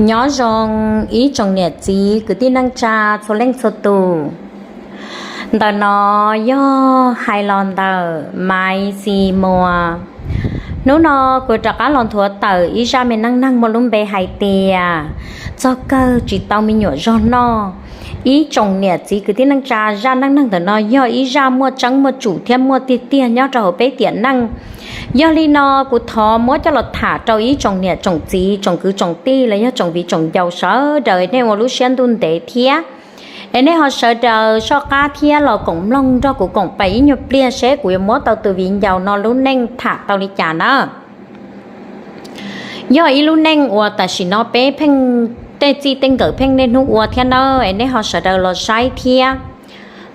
Nyob zoo ib tsoom niam txiv kwv tij neej tsa txhua leej txhua tus. Ntawm no yog hais los ntawm Maiv Xis Muas. Hnub no kuv rov qab los nthuav tawm ib zaj me neej neeg muaj lub npe hais tias txog kawg tsis tau me nyuam zog noj. Ib tsoom niam txiv kwv tij neej tsa, zaj neej neeg ntawm no yog ib zaj muaj tseeb muaj tsum thiab muaj tiag tiag nyob rau hauv peb tiam neej. Yog li no kuv thov muab coj los tham rau ib tsoom niam tsoom txiv, tsoom kwv tsoom tij los yog tsoom viv tsoom ncaus sawv daws nej ua lub siab ntuj ntev thiab es nej ho sawv daws soj qab thiab los koom mloog nrog kuv koom pais ib nyuag pliag seb kuv yuav muab tau tus viv ncaus no lub neej tham tau li cas na. Yog ib lub neej uas tam sim no peb pheej tej txij tej nkawm pheej niaj hnub ua thiab na, es nej ho sawv daws los saib thiab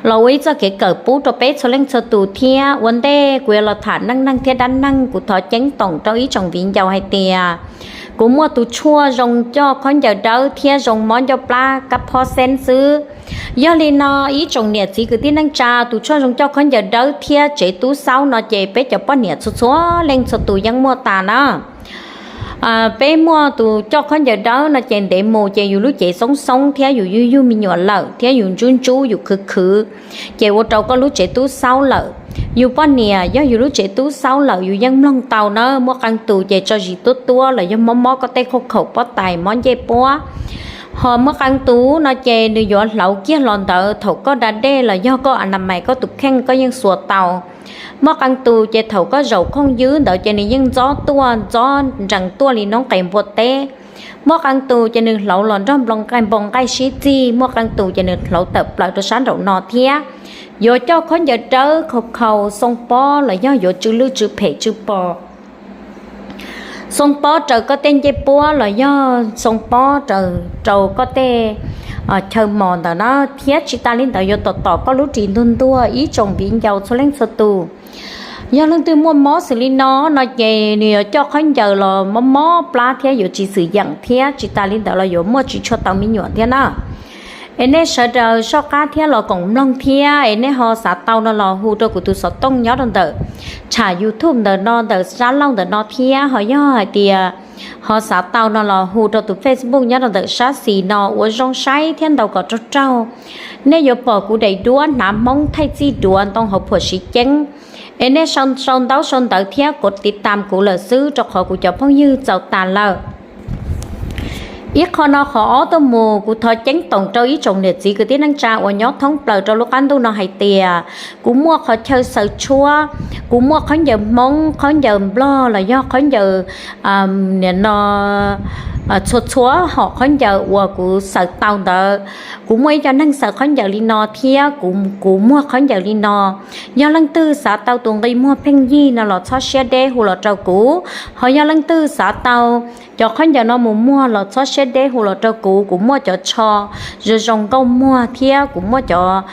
los ua ib txoj kev kawm pub rau peb txhua leej txhua tus thiab. Ua ntej kuv yuav los tham neej neeg thiab dab neeg, kuv thov ceeb toom rau ib tsoom viv ncaus hais tias kuv muaj tus tshuaj zoo coj khaub ncaws dawb thiab zoo mob ncauj plab kab phob xeeb xwb. Yog li no ib tsoom niam txiv kwv tij neej tsa, tus tshuaj zoo coj khaub ncaws dawb thiab tsev tub xaub no ces peb cov poj niam txhua txhua leej txhua tus yeej muaj tas na. Peb muaj tus coj khaub ncaws dawb no ces ntev mus ces yus lub cev xoob xoob thiab yus yug yug me nyuam lawm thiab yus ntsub ntsub yus khwv khwv, ces ua rau koj lub tsev tub xaub lawm. Yus poj niam yog yus lub tsev tub xaub lawm yus yeej mloog tau na, muaj qee tus ces tso zis tuab tuab los yog mob mob koj tej khauj khaum pob tais mob ncej puab. Ho muaj qee tus no ces nws yuav hlauv kiag los ntawd thaum koj da dej los yog koj a na mais koj tus kheej koj yeej xuas tau. Muaj qee tus ces thaum koj zaum khooj ywb ntawd ces nws yeej ntxob tuaj ntxob nrees tuaj li noob qes npua teb. Muaj qee tus ces nws hlauv los nrog npoo nqaij sib txig, muaj qee tus ces nws hlauv tawm plaws rau sab nraum no thiab. Yuav coj khaub ncaws dawb khau khau xoo pob los yog yuav tsw lwj tsw phem tsw pos, xoo pob raws koj tej ncej puab los yog xoo pob raws rau koj tej chaw mos ntawd na, thiab tsis tas li ntawd yuav tom tom koj lub ris ntuag ntuag ib tsoom viv ncaus txhua leej txhua tus. Yog leej twg muaj mob xws li no no ces nws yuav coj khaub ncaws los mob mob plab thiab yuav tsis xwm yeem thiab tsis tas li ntawd los yuav muaj tsis tshua tau me nyuam thiab na. Es nej sawv daws soj qab thiab los koom mloog thiab es nej ho xav tau no los hu rau kuv tus xov tooj nyob rau ntawm tsham YouTube ntawm no ntawm sab laug ntawm no thiab ho yog hais tias ho xav tau no los hu rau tus Facebook nyob rau ntawm sab xis no. Ua zoo saib thiab ntaus kom raug raug, nej yuav pom kuv daim duab hnav Hmoob thaij txij duav ntoo hauv phuam siv ceeb. Es nej sau ntaub sau ntawv thiab kov tiv tam kuv lawm xwb rau qhov kuv cov phooj ywg txaus tas lawm. Ib qho no qhov ob tuaj mus kuv thov ceeb toom rau ib tsoom niam txiv kwv tij neej tsa uas nyob thoob plaws rau lub qab ntuj no hais tias kuv muaj qhov chaw xaws tshuab, kuv muaj khaub ncaws Hmoob, khaub ncaws Nplog los yog khaub ncaws nim no txhua txhua hom khaub ncaws uas kuv xaws tau ntawd. Kuv muaj ib co neeg xaws khaub ncaws li no thiab kuv muag khaub ncaws li no. Yog leej twg xav tau tus nqi muag pheej yig no los txhob siab deb hu los rau kuv, ho yog leej twg xav tau cov khaub ncaws no mus muag los txhob siab deb hu los rau kuv. Kuv muaj cov tsho zoo zoo nkauj muag thiab kuv muaj cov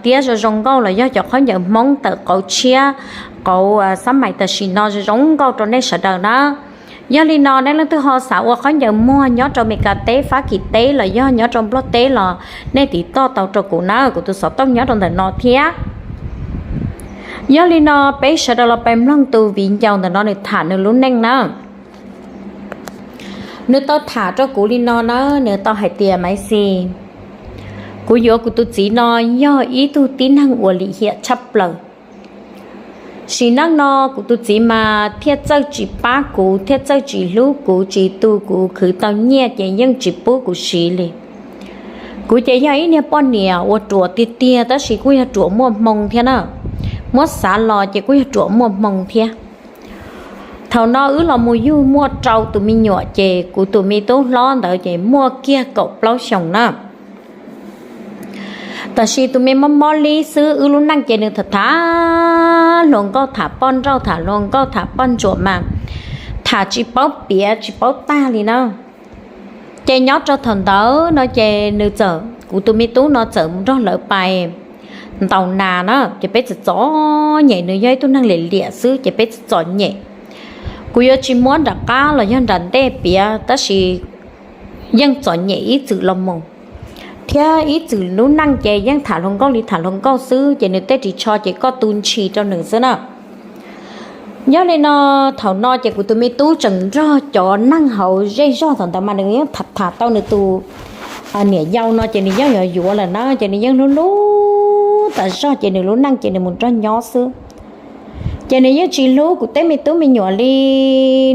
tiab zoo zoo nkauj los yog cov khaub ncaws Hmoob tawm qauv tshiab, qauv xab mais tam sim no zoo zoo nkauj rau nej sawv daws na. Yog li no nej leej twg ho xav ua khaub ncaws muag nyob rau Meskas teb, Fab Kis teb los yog nyob rau Nplog teb los nej tiv toj tau rau kuv na, kuv tus xov tooj nyob rau ntawm no thiab. Yog li no peb sawv daws los peb mloog tus viv ncaus ntawm no nws tham nws lub neej na. Nws tau tham rau kuv li no na, nws tau hais tias Maiv Xis, kuv yuav kuv tus txiv no yog ib tug tib neeg uas lim hiam tshaj plaws. Sim neej no kuv tus txiv mas thiaj txawj tsis pab kuv, thiaj txawj tsis hlub kuv, tsis tu kuv, khwv tau nyiaj ces yeej tsis pub kuv siv li. Kuv ces yog ib niag poj niam uas ruam tiag tiag tab sis kuj yog ruam muaj hmoo thiab na. Muab xav los ces kuj yog ruam muaj hmoo thiab. Thaum no wb los mus yug muaj rau tus me nyuam ces kuv tus me tub hlob ntawd ces muaj kiag kaum plaub xyoos na. Tab sis tus me mob mob li xwb, wb lub neej ces nws tham tham hluas nkauj, tham poj nrauj, tham hluas nkauj, tham poj ntsuam mas tham tsis paub piav tsis paub tag li na. Ces nyob rau thaum ntawd no ces nws txawm, kuv tus me tub no txawm nrog lawv pais ntaus nas na, ces peb txawm txom nyem, nws yog ib tug neeg liam liam xwb ces peb txawm txom nyem. Kuv yuav tsis muab nram qab los yog nram ntej piav tab sis yeej txom nyem ib txwm los mus, thiab ib txwm lub neej ces yeej tham hluas nkauj li tham hluas nkauj xwb ces nws tej ris tsho ces koj tu ntshis rau nws xwb na. Yog li no, thaum no ces kuv tus me tub tseem nrog cov neeg hauv zej zog thaum ntawd mas nws yeej tham tham tau nws tus niam yau no ces nws yeej yuav yuav lawm na, ces nws yeej hlub hlub tas zog ces nws lub neej ces nws mus nrog nyob xwb. Ces nws yeej tsis hlub kuv tej me tub me nyuam li,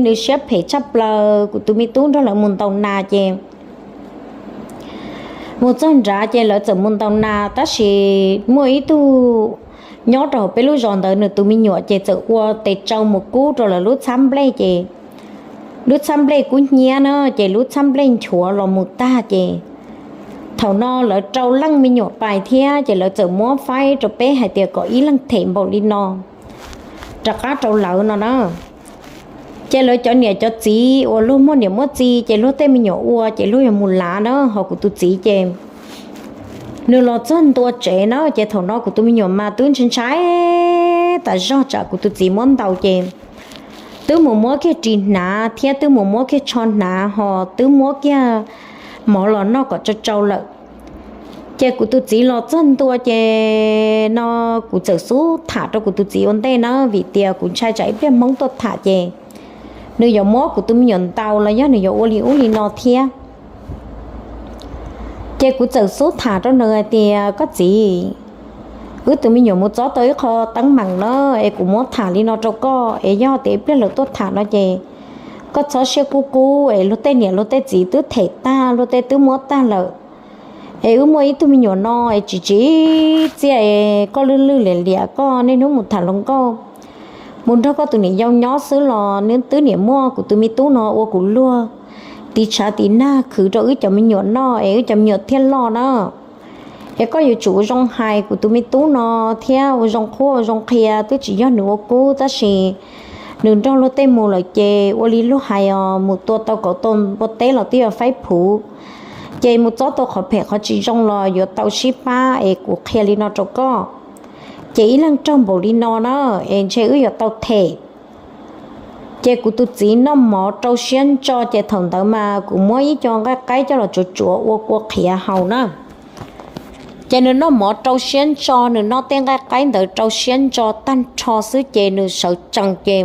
nws siab phem tshaj plaws. Kuv tus me tub nrog lawv mus ntaus nas ces mus txog nrad ces lawv txawm mus ntaus nas, tab sis muaj ib tug nyob rau hauv peb lub zos ntawd nws tus me nyuam ces txawm ua tes tsau mus kub rau lawv lub txhab nplej ces lub txhab nplej kub hnyiab na, ces lub txhab nplej nchuav los mus tag ces thaum no lawv rau leej me nyuam pais thiab ces lawv txawm muab faib rau peb hais tias kom ib leeg them npaum li no rov qab rau lawv no na. Ces lawv cov niam cov txiv uas luag muaj niam muaj txiv ces luag tej me nyuam ua ces luag yuav mus lav na, ho kuv tus txiv ces nws los txog ntua tsev na, ces thaum no kuv tus me nyuam mas twb ntshai ntshai tas zog tsam kuv tus txiv muab ntaus ces twb mus muab kiag ris hnav thiab twb mus muab kiag tsho hnav ho twb muab kiag mov los noj kom tsau tsau lawm. Ces kuv tus txiv los txog ntua ces no kuv txawm xub tham rau kuv tus txiv ua ntej na, vim tias kuv ntshai tsam ib pliag Hmoob tuaj tham ces nws yuav muab kuv tus me nyuam ntaus los yog nws yuav ua li ub li no thiab. Ces kuv txawm xub tham rau nws hais tias, koj txiv, wb tus me nyuam mus txob tau ib qho teeb meem na, es kuv muab tham li no rau koj, es yog tias ib pliag lawv tuaj tham no ces koj txhob siab kub kub, es luag tej niam luag tej txiv twb them tag, luag tej twb muab tag lawm. Es wb muaj ib tug me nyuam no es tsis tsim txiaj, es koj lwj lwj liam liam, koj niaj hnub mus tham hluas nkauj, mus nrog koj tus niam yau nyob xwb los nws twb niam muaj kuv tus me tub no ua kuv luag tiv tshav tiv nag khwv rau wb cov me nyuam noj es wb cov me nyuam thiaj loj na. Es koj yuav tsum ua zoo hais kuv tus me tub no thiab ua zoo qhuab ua zoo qhia, twb tsis yog nws ua kub tab sis nws nrog luag tej mus lawm ces ua li luag hais os, mus tua tau kauv tau npua teb los twb yog faib phuv. Ces mus txob tau qhov phem qhov tsis zoo los yuav tau sib pab, es kuv qhia li no rau koj. Ces ib leeg raug npaum li no na, es ntshe wb yuav tau them. Ces kuv tus txiv noj mov rau siab ntso, ces thaum ntawd mas kuv muab ib co nqaij qaib coj los tsuav tsuav ua kua qhiav haus na. Ces nws noj mov rau siab ntso, nws noj tej nqaij qaib ntawd rau siab ntso tag nrho xwb ces nws sawv tsees ces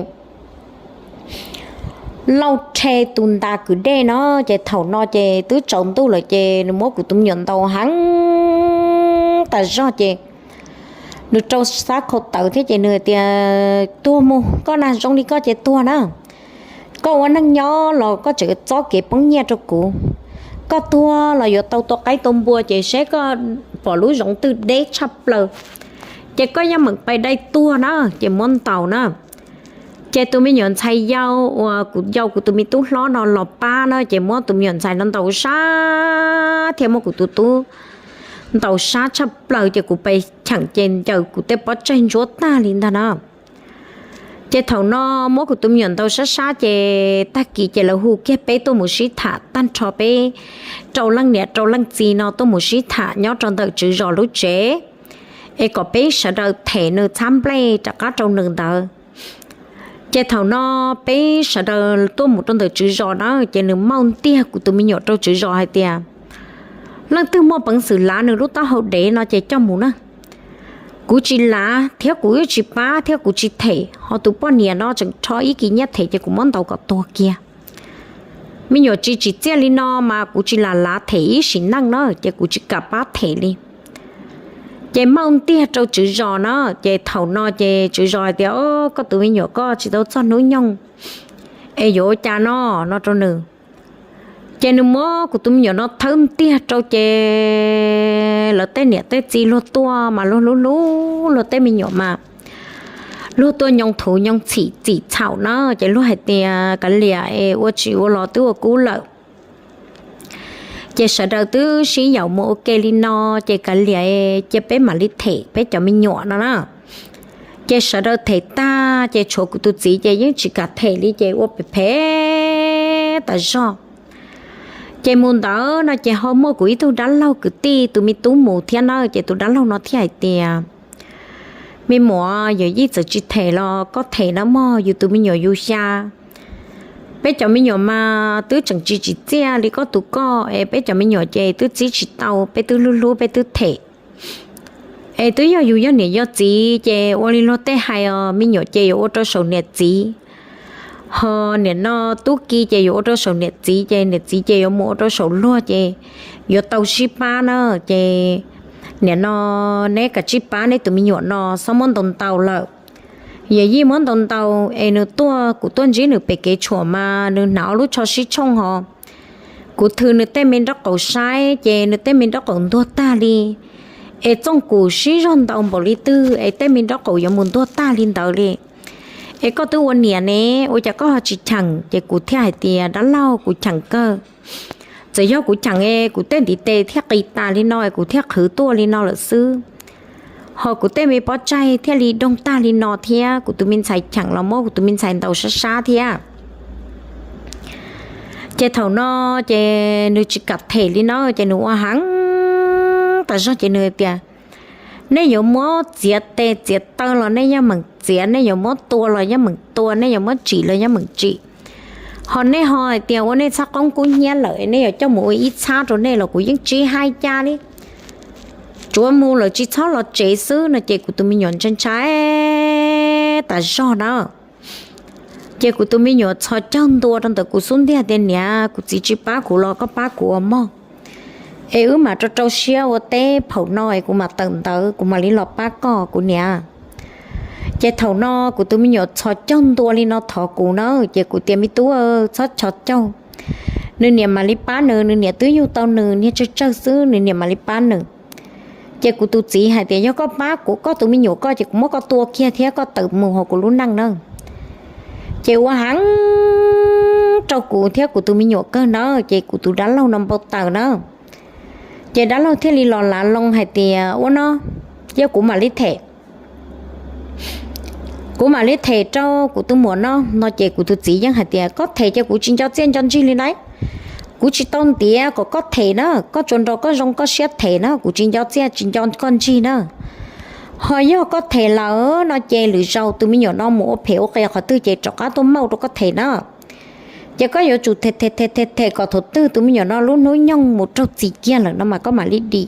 lauj rhe tus ntas kwv dej no. Ces thaum no ces twb tsaus ntuj lawm ces nws muab kuv tus me nyuam ntaus heev tas zog ces nws rau xab khau tawv thiab ces nws tias, tuag mus, koj nag zoo li koj ces tuag na. Koj ua neej nyob los koj tseem txob kev poob nyiaj rau kuv. Koj tuag los yuav tau tua qaib tua npua ces seb koj pom lub zoov twg deb tshaj plaws ces koj yeej meem pais dai tuag na, ces muab ntaus na. Ces tus me nyuam ntxhais yau uas kuv yau kuv tus me tub hlob no los pab na, ces muab tus me nyuam ntxhais no ntaus sab thiab muab kuv tus tub ntaus sab tshaj plaws ces kuv pais cheem ces ncaws kuv tej pob tsaig ntsuab tag li ntag na. Ces thaum no muab kuv tus me nyuam ntaus sab sab ces tag kis ces lawv hu kiag peb tuaj mus sib tham tag nrho peb rau leej niam rau leej txiv no tuaj mus sib tham nyob rau ntawm tswv zos lub tsev, es kom peb sawv daws them nws txhab nplej rov qab rau nws ntawd. Ces thaum no peb sawv daws tuaj mus rau ntawm tswv zos na, ces nws mauj ntiag kuv tus me nyuam rau tswv zos hais tias, leej twg muaj peev xwm lav nws lub taub hau dev no ces coj mus na. Kuv tsis lav thiab kuv yeej tsis pab thiab kuv tsis them, ho tus poj niam no tseem rho ib kis nyiaj them ces kuv muab ntaus kom tuag kiag. Me nyuam tsis tsim txiaj li no mas kuv tsis lam lav them ib sim neej na, ces kuv tsis kam pab them li. Ces mauj ntiag rau tswv zos na, ces thaum no ces tswv zos hais tias, o, koj tus me nyuam koj tsis tau txog hnub nyoog, es yuav ua cas no, no rau nws. Ces nws muab kuv tus me nyuam no thawb ntiag rau ces lawv tej niam tej txiv luag tuaj mas luag hlub hlub luag tej me nyuam mas luag tuaj nyoo thuv nyoo txhim txim txhaum na, ces luag hais tias kav liam es ua tsis ua los twb ua kub lawm. Ces sawv daws twb sib yaum mus ua ke li no, ces kav liam cia peb mam li them peb cov me nyuam no na. Ces sawv daws them tag ces tshuav kuv tus txiv ces yeej tsis kam them li ces ua phem phem tas zog. Ces mus ntawd no ces ho muaj kuv ib tug dab laug kwv tij tus me tub mus thiab na, ces tus dab laug no thiaj hais tias, me muam, yawm yij txawm tsis them los koj them na mog, yus tus me nyuam yus xya. Peb cov me nyuam mas twb tseem tsis tsim txiaj li koj tus koj es peb cov me nyuam ces twb txib tsis tau, peb twb hlub hlub peb twb them. Es twb yog yus yog niam yog txiv ces ua li luag tej hais os, me nyuam ces yuav ua rau saum niam txiv, ho nim no tub ki ces yuav ua rau saum niam txiv, ces niam txiv ces yuav mus ua rau saum luag ces yuav tau sib pab na. Ces nim no neb kav tsij pab neb tus me nyuam no, txhob muab ntaus ntaus lawm. Yawm yij muab ntaus ntaus es nws tuaj, kuv tuaj ntsib nws pem kev tshuam mas nws hnav ob lub tsho sib tshooj ho kuv thws nws tej me nraub qaum saib ces nws tej me nraub qaum ntuag tag li, es txooj kum sib zog ntau npaum li twg es tej me nraub qaum yuav mus ntuag tag li ntawd li. Es koj twb ua niam ne, ua cas koj ho tsis cheem? Ces kuv thiaj hais tias, dab laug, kuv cheem kawg. Txawm yog kuv cheem es kuv tej ntiv tes thiaj qis tas li no es kuv thiaj qhwv tuaj li no lawm xwb, ho kuv tej me pob tsaig thiaj li doog tag li no thiab. Kuv tus me ntxhais cheem los muab kuv tus me ntxhais ntaus sab sab thiab. Ces thaum no ces nws tsis kam them li no, ces nws ua heev tas zog ces nws tias, nej yuav muab txiav tes txiav taw los nej yeej meem txiav, nej yuav muab tua los yeej meem tua, nej yuav muab tsim los yeej meem tsim. Ho nej ho hais tias ua nej txhob qoob kub hnyiab lawm, nej yuav coj mus ua ib txhab rau nej los kuv yeej tsis hais cas li. Tsuav mus lawm tsis txhob los tsev xwb no. Ces kuv tus me nyuam ntshai ntshai tas zog na. Ces kuv tus me nyuam txhos caug ntua rau ntawm kuv xub ntiag tias, niam, kuv txiv tsis pab kuv los koj pab kuv ua mog, es wb mam rau rau siab ua teb phaum no es kuv mam tawm ntawd kuv mam li los pab koj kuv niam. Ces thaum no kuv tus me nyuam txhos caug ntua li no thov kuv na, ces kuv tias, me tub, txhob txhos caug, nws niam mam li pab nws, nws niam twb yug tau nws niag tsawg tsawg xwb, nws niam mam li pab nws. Ces kuv tus txiv hais tias, yog koj pab kuv koj tus me nyuam koj ces kuv muab koj tua kiag thiab koj tawm mus hauv kuv lub neej na. Ces ua heev rau kuv thiab kuv tus me nyuam kawg na, ces kuv tus dab laug no npau taws na. Ces dab laug thiaj li los lav loo hais tias, ua no, yog kuv mam li them, kuv mam li them rau kuv tus muam no no. Ces kuv tus txiv yeej hais tias, koj them ces kuv tsis nco txiaj nco ntsig li na. Kuv tsis tau ntiav kom koj them na, koj tsuas nrog koj zoo koj siab them na, kuv tsis nco txiaj tsis nco koj ntsig na. Ho yog koj them lawm no ces lwm zaus tus me nyuam no mus ua phem ua qias qhov twg ces rov qab tuaj mauj rau koj them na. Ces koj yuav tsum them them them them kom thaum twg tus me nyuam no lub hnub nyoog mus raug txim kiag lawm no mas koj mam li dim.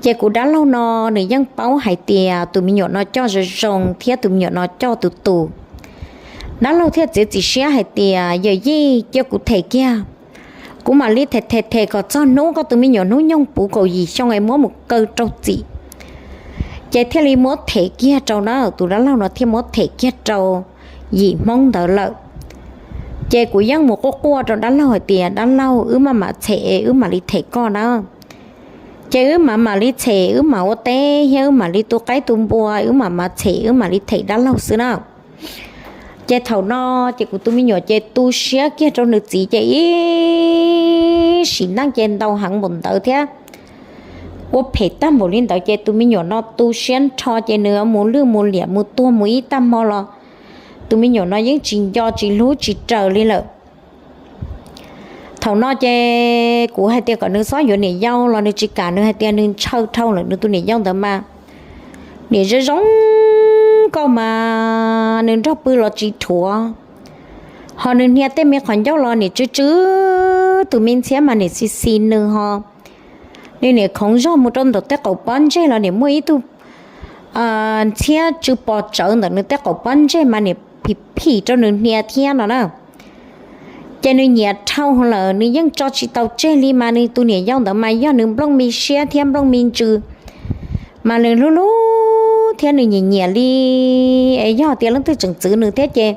Ces kuv dab laug no nws yeej paub hais tias tus me nyuam no coj zoo zoo thiab tus me nyuam no coj tus tus. Dab laug thiaj txiav txim siab hais tias, yawm yij, cia kuv them kiag, kuv mam li them them them kom txog hnub koj tus me nyuam hnub nyoog puv kaum yim xyoo es muab mus kaw raug txim. Ces thiaj li muab them kiag rau na, tus dab laug no thiaj muab them kiag rau yim Hmoob ntawd lawm. Ces kuv yeej mus quaj quaj rau dab laug hais tias, dab laug, wb maj mam them es wb mam li them koj na. Ces wb mam mam li them, wb mam ua teb thiab wb mam li tu qaib tu npua, wb mam mam them, wb mam li them dab laug xwb na. Ces thaum no ces kuv tus me nyuam ces tu siab kiag rau nws txiv ces ib sim neej ces ntau heev npaum ntawd thiab. Ua phem tag npaum li ntawd ces tus me nyuam no tu siab nrho ces nws mus lwj mus liam mus tuag mus ib tag hmo los tus me nyuam no yeej tsis nco tsis hlub tsis raws li lawm. Thaum no ces kuv hais tias kom nws txhob yuav niam yau los nws tsis kam, nws hais tias nws ntshaw dhau lawm, nws tus niam yau ntawd mas niam zoo zoo nkauj mas nws nrog pw los tsis dhuav, ho nws hnia tej me qhov ncauj los niam tsw tsw tus me ntxhiab mas niam xis xis nws ho. Nws niam khoov zog mus rau ntawm tej qaum pob ntseg los niam muaj ib tug ntxhiab tsw pos tsawv ntawm nws tej qaum pob ntseg mas niam phim phim rau nws hnia thiab no na. Ces nws nyiam dhau lawm, nws yeej tso tsis tau tseg li mas nws tus niam yau ntawd mas yog nws nplooj me siab thiab nplooj me ntsws mas nws hlub hlub thiab nws nyiam nyiam li. Es yog tias leej twg tseem txwv nws thiab ces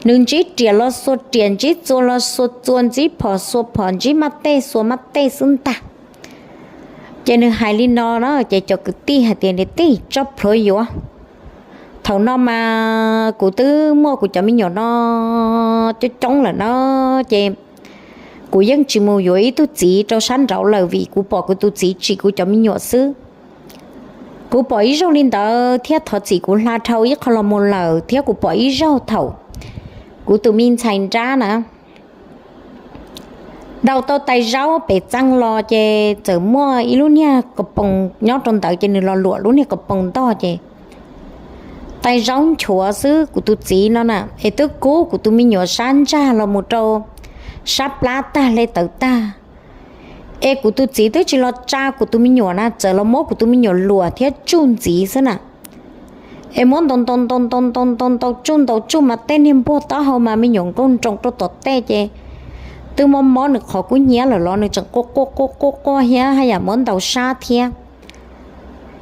nws ntsib riam los xuas riam, ntsib txua los xuas txua, ntsib phom xuas phom, ntsib maj tej xuas maj tej xwb ntag. Ces nws hais li no na ces cov kwv tij hais tias, niam tij, tso plhuav yuav. Thaum no mas kuv twb muaj kuv cov me nyuam no coob coob lawm na, ces kuv yeej tsis mus yuav ib tug txiv rau sab nraud lawm vim kuv pom kuv tus txiv tsim kuv cov me nyuam xwb. Kuv pom ib zaug li ntawd thiab thov txim kuv hla dhau ib qho los mus lawm thiab kuv pom ib zaug thaum kuv tus me ntxhais nrab na daus tau tais zaub pem txee los ces txawm muaj ib lub niag ko poos nyob rau ntawd ces nws los luam lub niag ko poos ntog ces tais zaub nchuav xwb. Kuv tus txiv no na es twb kub kuv tus me nyuam sab ntsag los mus rau sab plab tag hle tawv tag. Es kuv tus txiv twb tsis los tsa kuv tus me nyuam na, txawm los muab kuv tus me nyuam luam thiab tsuj ntxiv xwb na. Es muab ntaus ntaus ntaus ntaus ntaus ntaus ntaus tsuj ntaus tsuj mas tej niag npuag taub hau mas me nyuam nkaug nroo rau tom tej ces twb mob mob nws qhov kub hnyiab lawm los nws tseem quaj quaj quaj quaj quaj thiab haj yam muab ntaus sab thiab.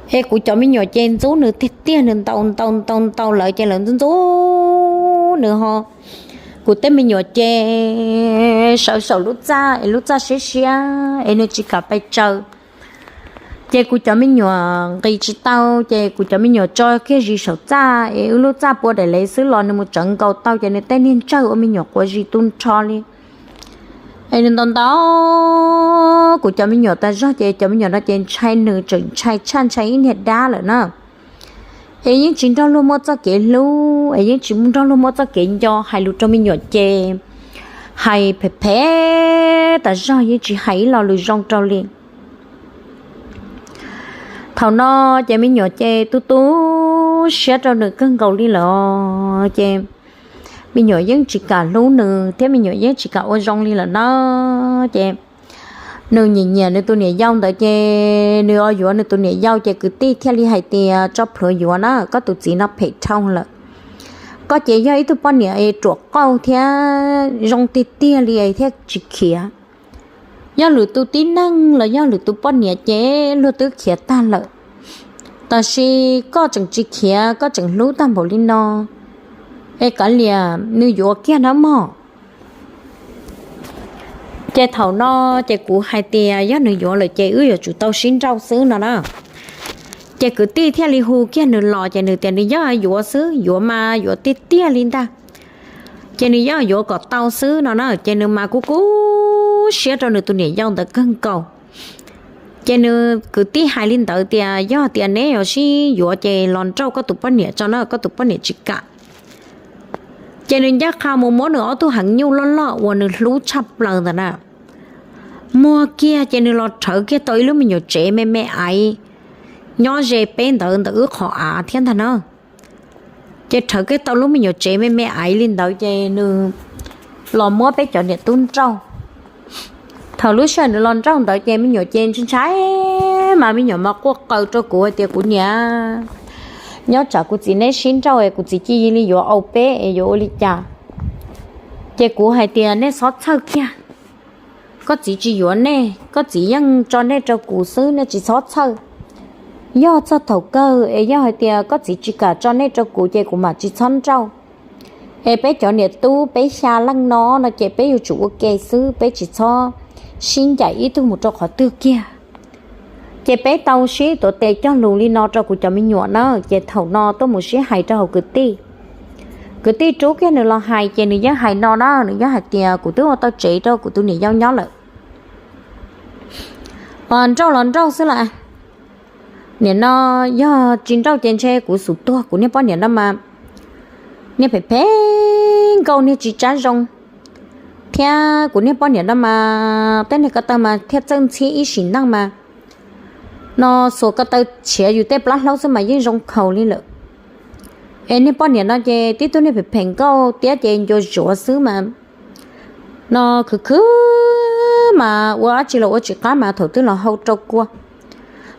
Es kuv cov me nyuam ces ntxub nws tiag tiag, nws ntaus ntaus ntaus ntaus lawv ces lawv ntxub ntxub nws ho. Kuv tej me nyuam ces sawv saum lub txaj es lub txaj siab siab es nws tsis kam pes tsawg. Ces kuv cov me nyuam nqis tsis tau, ces kuv cov me nyuam tso kiag zis saum txaj es wb lub txaj pua daim lev xwb los nws mus tsawv nkaus tau ces nws tej niag ntsawg ua me nyuam quav zis tu nrho li. Es nws ntaus ntaus kuv cov me nyuam tas zog ces cov me nyuam no ces ntshai nws tseem ntshai tshaj ntshai ib niag dab lawm na. Es yeej tsis nrog luag muaj txoj kev hlub, es yeej tsis nrog luag muaj txoj kev nco, hais lus rau me nyuam ces hais phem phem tas zog, yeej tsis hais ib lo lus zoo rau li. Thaum no ces me nyuam ces tu tu siab rau nws kawg nkaus li lawm ces me nyuam yeej tsis kam hlub nws thiab me nyuam yeej tsis kam ua zoo li lawm na. Ces nws nyiam nyiam nws tus niam yau ntawd ces nws yuav nws tus niam yau ces kwv tij thiaj li hais tias tso plhuav yuav na, koj tus txiv no phem dhau lawm. Koj ces yog ib tug poj niam ruam qauj thiab zoo tiag tiag li thiab tsis khiav. Yog lwm tus tib neeg los yog lwm tus poj niam ces luag twb khiav tag lawm, tab sis koj tseem tsis khiav, koj tseem hlub tag npaum li no, es kav liam nws yuav kiag na mog. Ces thaum no ces kuv hais tias yog nws yuav lawm ces wb yuav tsum tau sib nrauj xwb no na. Ces kwv tij thiaj li hu kiag nws los ces nws tias nws yog yuav xwb, yuav mas yuav tiag tiag li ntag. Ces nws yog yuav kom tau xwb no na, ces nws mas kuj kub siab rau nws tus niam yau ntawd kawg nkaus. Ces nws kwv tij hais li ntawd tias yog tias neb yuav sib yuav ces los nrauj koj tus poj niam tso na, koj tus poj niam tsis kam. Ces nws ncaj qha mus muab nws ob tug heev nyuj loj loj uas nws hlub tshaj plaws ntawd na muag kiag ces nws los rhawv kiag tau ib lub me nyuam tsev me me aiv nyob ze peb ntawd ntawm wb qhov av thiab ntag na. Ces rhawv kiag tau lub me nyuam tsev me me aiv li ntawd ces nws los muab peb cov niam tub nrauj. Thaum lub sij hawm nws los nrauj ntawd ces me nyuam ces ntshai ntshai mas me nyuam mas quaj qw rau kuv hais tias kuv niam, nyob tsam kuv txiv neb sib nrauj es kuv txiv cia li yuav au peb es yuav ua li cas. Ces kuv hais tias nej txhob txhawj kiag, koj txiv tsis yuav nej, koj txiv yeej tso nej rau kuv xwb, nej tsis txhob txhawj. Yog txog thaum kawg es yog hais tias koj txiv tsis kam tso nej rau kuv ces kuv mam tsis txhob nrauj. Es peb cov niam tub peb xya leej no no ces peb yuav tsum ua ke xwb, peb tsis txhob sib ncaim ib tug mus rau qhov twg kiag. Ces peb tau sib tuav tes cog lus li no rau kuv cov me nyuam na, ces thaum no tuaj mus sib hais rau hauv kwv tij. Kwv tij rub kiag nws los hais ces nws yeej hais no na, nws yeej hais tias kuv twb ua tau tsev rau kuv tus niam yau nyob lawm. Nrauj los nrauj xwb las, nim no yog tsis nrauj ces ntshe kuv xub tuag, kuv niag poj niam no mas niag phem phem nkauj niag tsis tshua zoo, thiab kuv niag poj niam no mas tej niag ko taw mas thiaj txawj ntxhiab ib sim neej mas no xuas ko taw tshiav yus tej plab hlaub xwb mas yeej zoo khaus li lawm. Es niag poj niam no ces tib tug niag phem phem nkauj tiab ces ncua zuav xwb mas no khwv khwv mas ua dab tsi los ua tsis qab mas thaum twg los hau rau kua,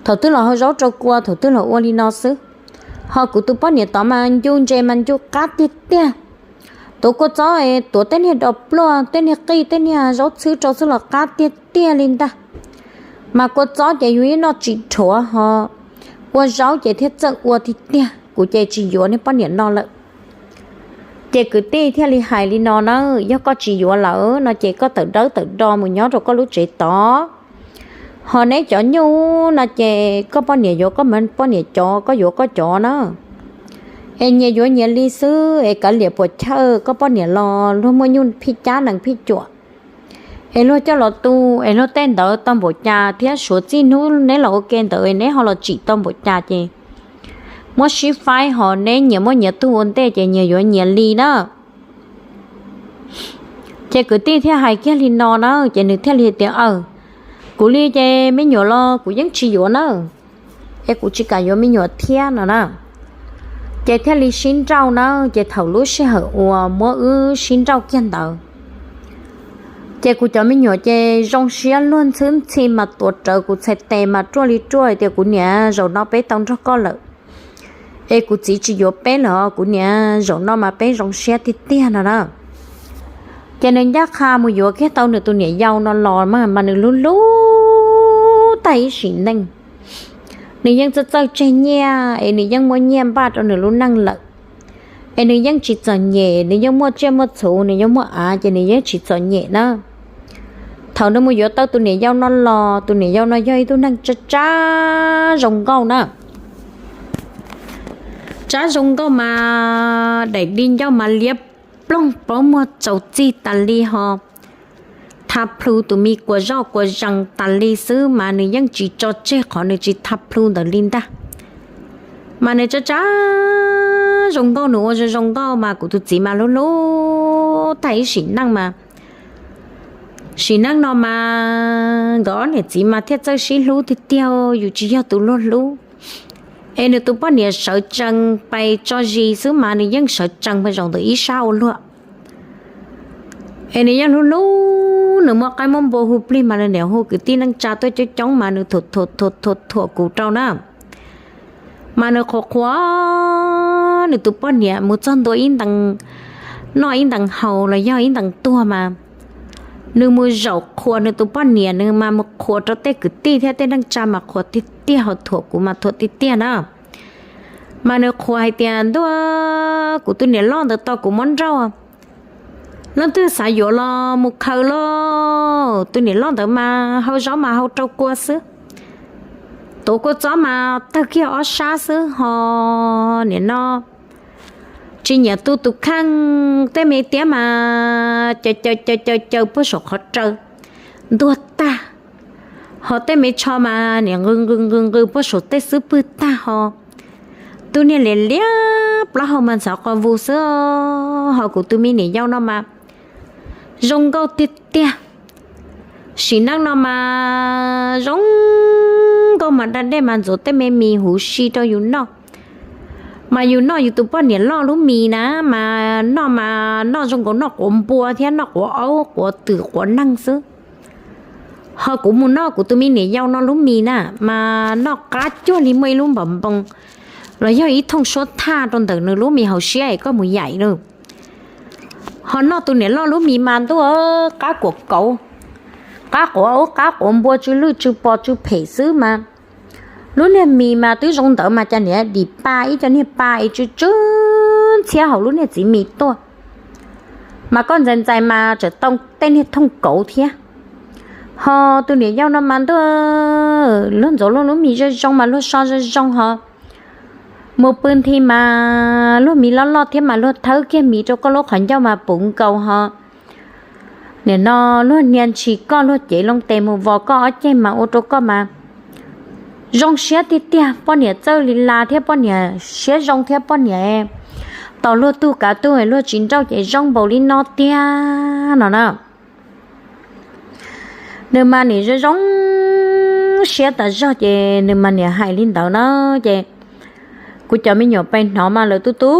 thaum twg los hau zaub rau kua, thaum twg los ua li no xwb. Ho kuv tus poj niam tod mas ncu ntses mas ncu qab tiag tiag. Tuav kua txob, tuav tej niag dos pluaj, tej niag qij, tej niag zaub txhwb rau xwb los qab tiag tiag li ntag. Mas kua txob ces yus yeej noj tsis dhuav ho, ua zaub ces thiaj txawj ua tiag tiag. Kuv ces tsis yuav niag poj niam no lawm. Ces kwv tij thiaj li hais li no na, yog koj tsis yuav lawm no ces koj tawm dawb tawm do mus nyob rau koj lub tsev tod. Ho neb cov nyuj no ces koj poj niam yuav koj poj niam cov, koj yuav koj cov na. Es nyias yuav nyias li xwb es kav liam puas chawj, koj poj niam los luag muaj nyuj phij cab nees phij cuam es luag coj los tu, es luag tej ntawd tau npaum cas thiab suav txij hnub neb los ua ke ntawd neb ho los tsim tau npaum cas ces muab sib faib, ho neb nyias muaj nyias tug ua ntej ces nyias yuav nyias li na. Ces kwv tij thiaj hais kiag li no na, ces nws thiaj li tias, aw, kuv li ces me nyuam los kuv yeej tsis yuav na, es kuv tsis kam yuav me nyuam thiab no na. Ces thiaj li sib nrauj na, ces thaum lub sij hawm uas muab wb sib nrauj kiag ntawd, Ces kuv cov me nyuam ces zoo siab luag ntxhwb ntxhi mas tuav rawv kuv txhais tes mas ruaj li ruaj tias, kuv niam, zaum no peb tau nrog koj lawm, es kuv txiv tsis yuav peb lawm, kuv niam, zaum no mas peb zoo siab tiag tiag no na. Ces nws ncaj qha mus yuav kiag tau nws tus niam yau no los mas, mas nws hlub hlub tag ib sim neej. Nws yeej txawj txawj tseg nyiaj es nws yeej muaj nyiaj npaj rau nws lub neej lawm. Es nws yeej tsis txom nyem, nws yeej muaj tsiaj muaj txhu, nws yeej muaj av ces nws yeej tsis txom nyem na. Thaum nws mus yuav tau tus niam yau no los, tus niam yau no yog ib tug neeg tsab tsab zoo nkauj na. Tsab zoo nkauj mas daim di ncauj mas liab ploog, paub muag tsaus txig tas li ho, tha plhu tus me kuas zoj kuas zees tas li xwb mas nws yeej tsis tso tseg qhov nws tsis tha plhu ntawd li ntag. Mas nws tsab tsab zoo nkauj, nws ua zoo zoo nkauj mas kuv tus txiv mas hlub hlub tag ib sim neej mas. Sim neej no mas nkawd ob niam txiv mas thiaj txawj sib hlub tiag tiag, yus tsis yog tus luag hlub. Es nws tus poj niam sawv tsees pais tso zis xwb mas nws yeej sawv tsees pais zaum ntawm ib sab ua luag. Es nws yeej hlub hlub, nws muaj qaib muaj npua hu plig mas nws niam hu kwv tij neej tsa tuaj coob coob mas nws thuam thuam thuam thuam kuv rau na. Mas nws qhuas qhuas nws tus poj niam mus txog ntua ib ntees noj ib ntees haus los yog ib ntees tuag mas nws mus zaum qhuas nws tus poj niam, nws mas mus qhuas rau tej kwv tij thiab tej neej tsa mas qhuas tiag tiag, ho thuam kuv mas thuam tiag tiag na. Mas nws qhuas hais tias, ntuj, kuv tus niam loj ntawd tau kuv muab nrauj, leej twg xav yuav los mus khaws lauj. Tus niam loj ntawd mas hau zaub mas hau rau kua xwb, tuav kua txob mas tawg kiag ob sab xwb ho. Nim no tsis nyiam tu tus kheej, tej me tiab mas caws caws caws caws puag saum qhov raws ntuag tag, ho tej me tsho mas nim nqws nqws nqws nqws puag saum tej xub pwg tag ho. Tus niag liam liab plaub hau mas ntxhov qos vus xwb, ho kuv tus me niam yau no mas zoo nkauj tiag tiag. Sim neej no mas zoo nkauj mas da dej mas ntxuav tej me mis huv si rau yus noj. Mas yus noj yus tus poj niam loj lub mis na, mas noj mas noj zoo nkaus noj quav npua thiab noj quav aub quav twm quav neeg xwb. Ho kuv mus noj kuv tus me niam yau no lub mis na, mas noj qab cuag li muaj ib lub npam npoo los yog ib thooj suab thaj rau ntawm nws lub mis hauv siab es koj mus yaim lawm. Ho noj tus niam loj lub mis mas ntuj, qab quav kauv, qab quav aub qab quav npua tsw lwj tsw pos tsw phem xwb mas. Lub niag mis mas twb zoo ntawd mas cas niam dim pa ib co niag pa es tsw tsw ntxhiab hauv lub niag txiv mis tuaj. Mas koj ntxais ntxais mas tseem tau tej niag thooj kauv thiab. Ho tus niam yau no mas ntuj, luag ntxuav luag lub mis zoo zoo mas luag so zoo zoo ho. Mus pw nthi mas luag mis loj loj thiab mas luag thawb kiag mis rau koj lub qhov ncauj mas puv nkaus ho. Nim no luag hnia ntshis koj, luag cev loo tes mus vos koj ob ceg mas ua rau koj mas zoo siab tiag tiag. Poj niam txawj li las thiab poj niam siab zoo thiab poj niam tos luag tug kav tug luag tsis nrauj ces zoo npaum li no tiag no na. Nws mas nim zoo zoo siab tas zog ces nws mas niam hais li ntawd na. Ces kuv cov me nyuam pes hnov mas lawv tu tu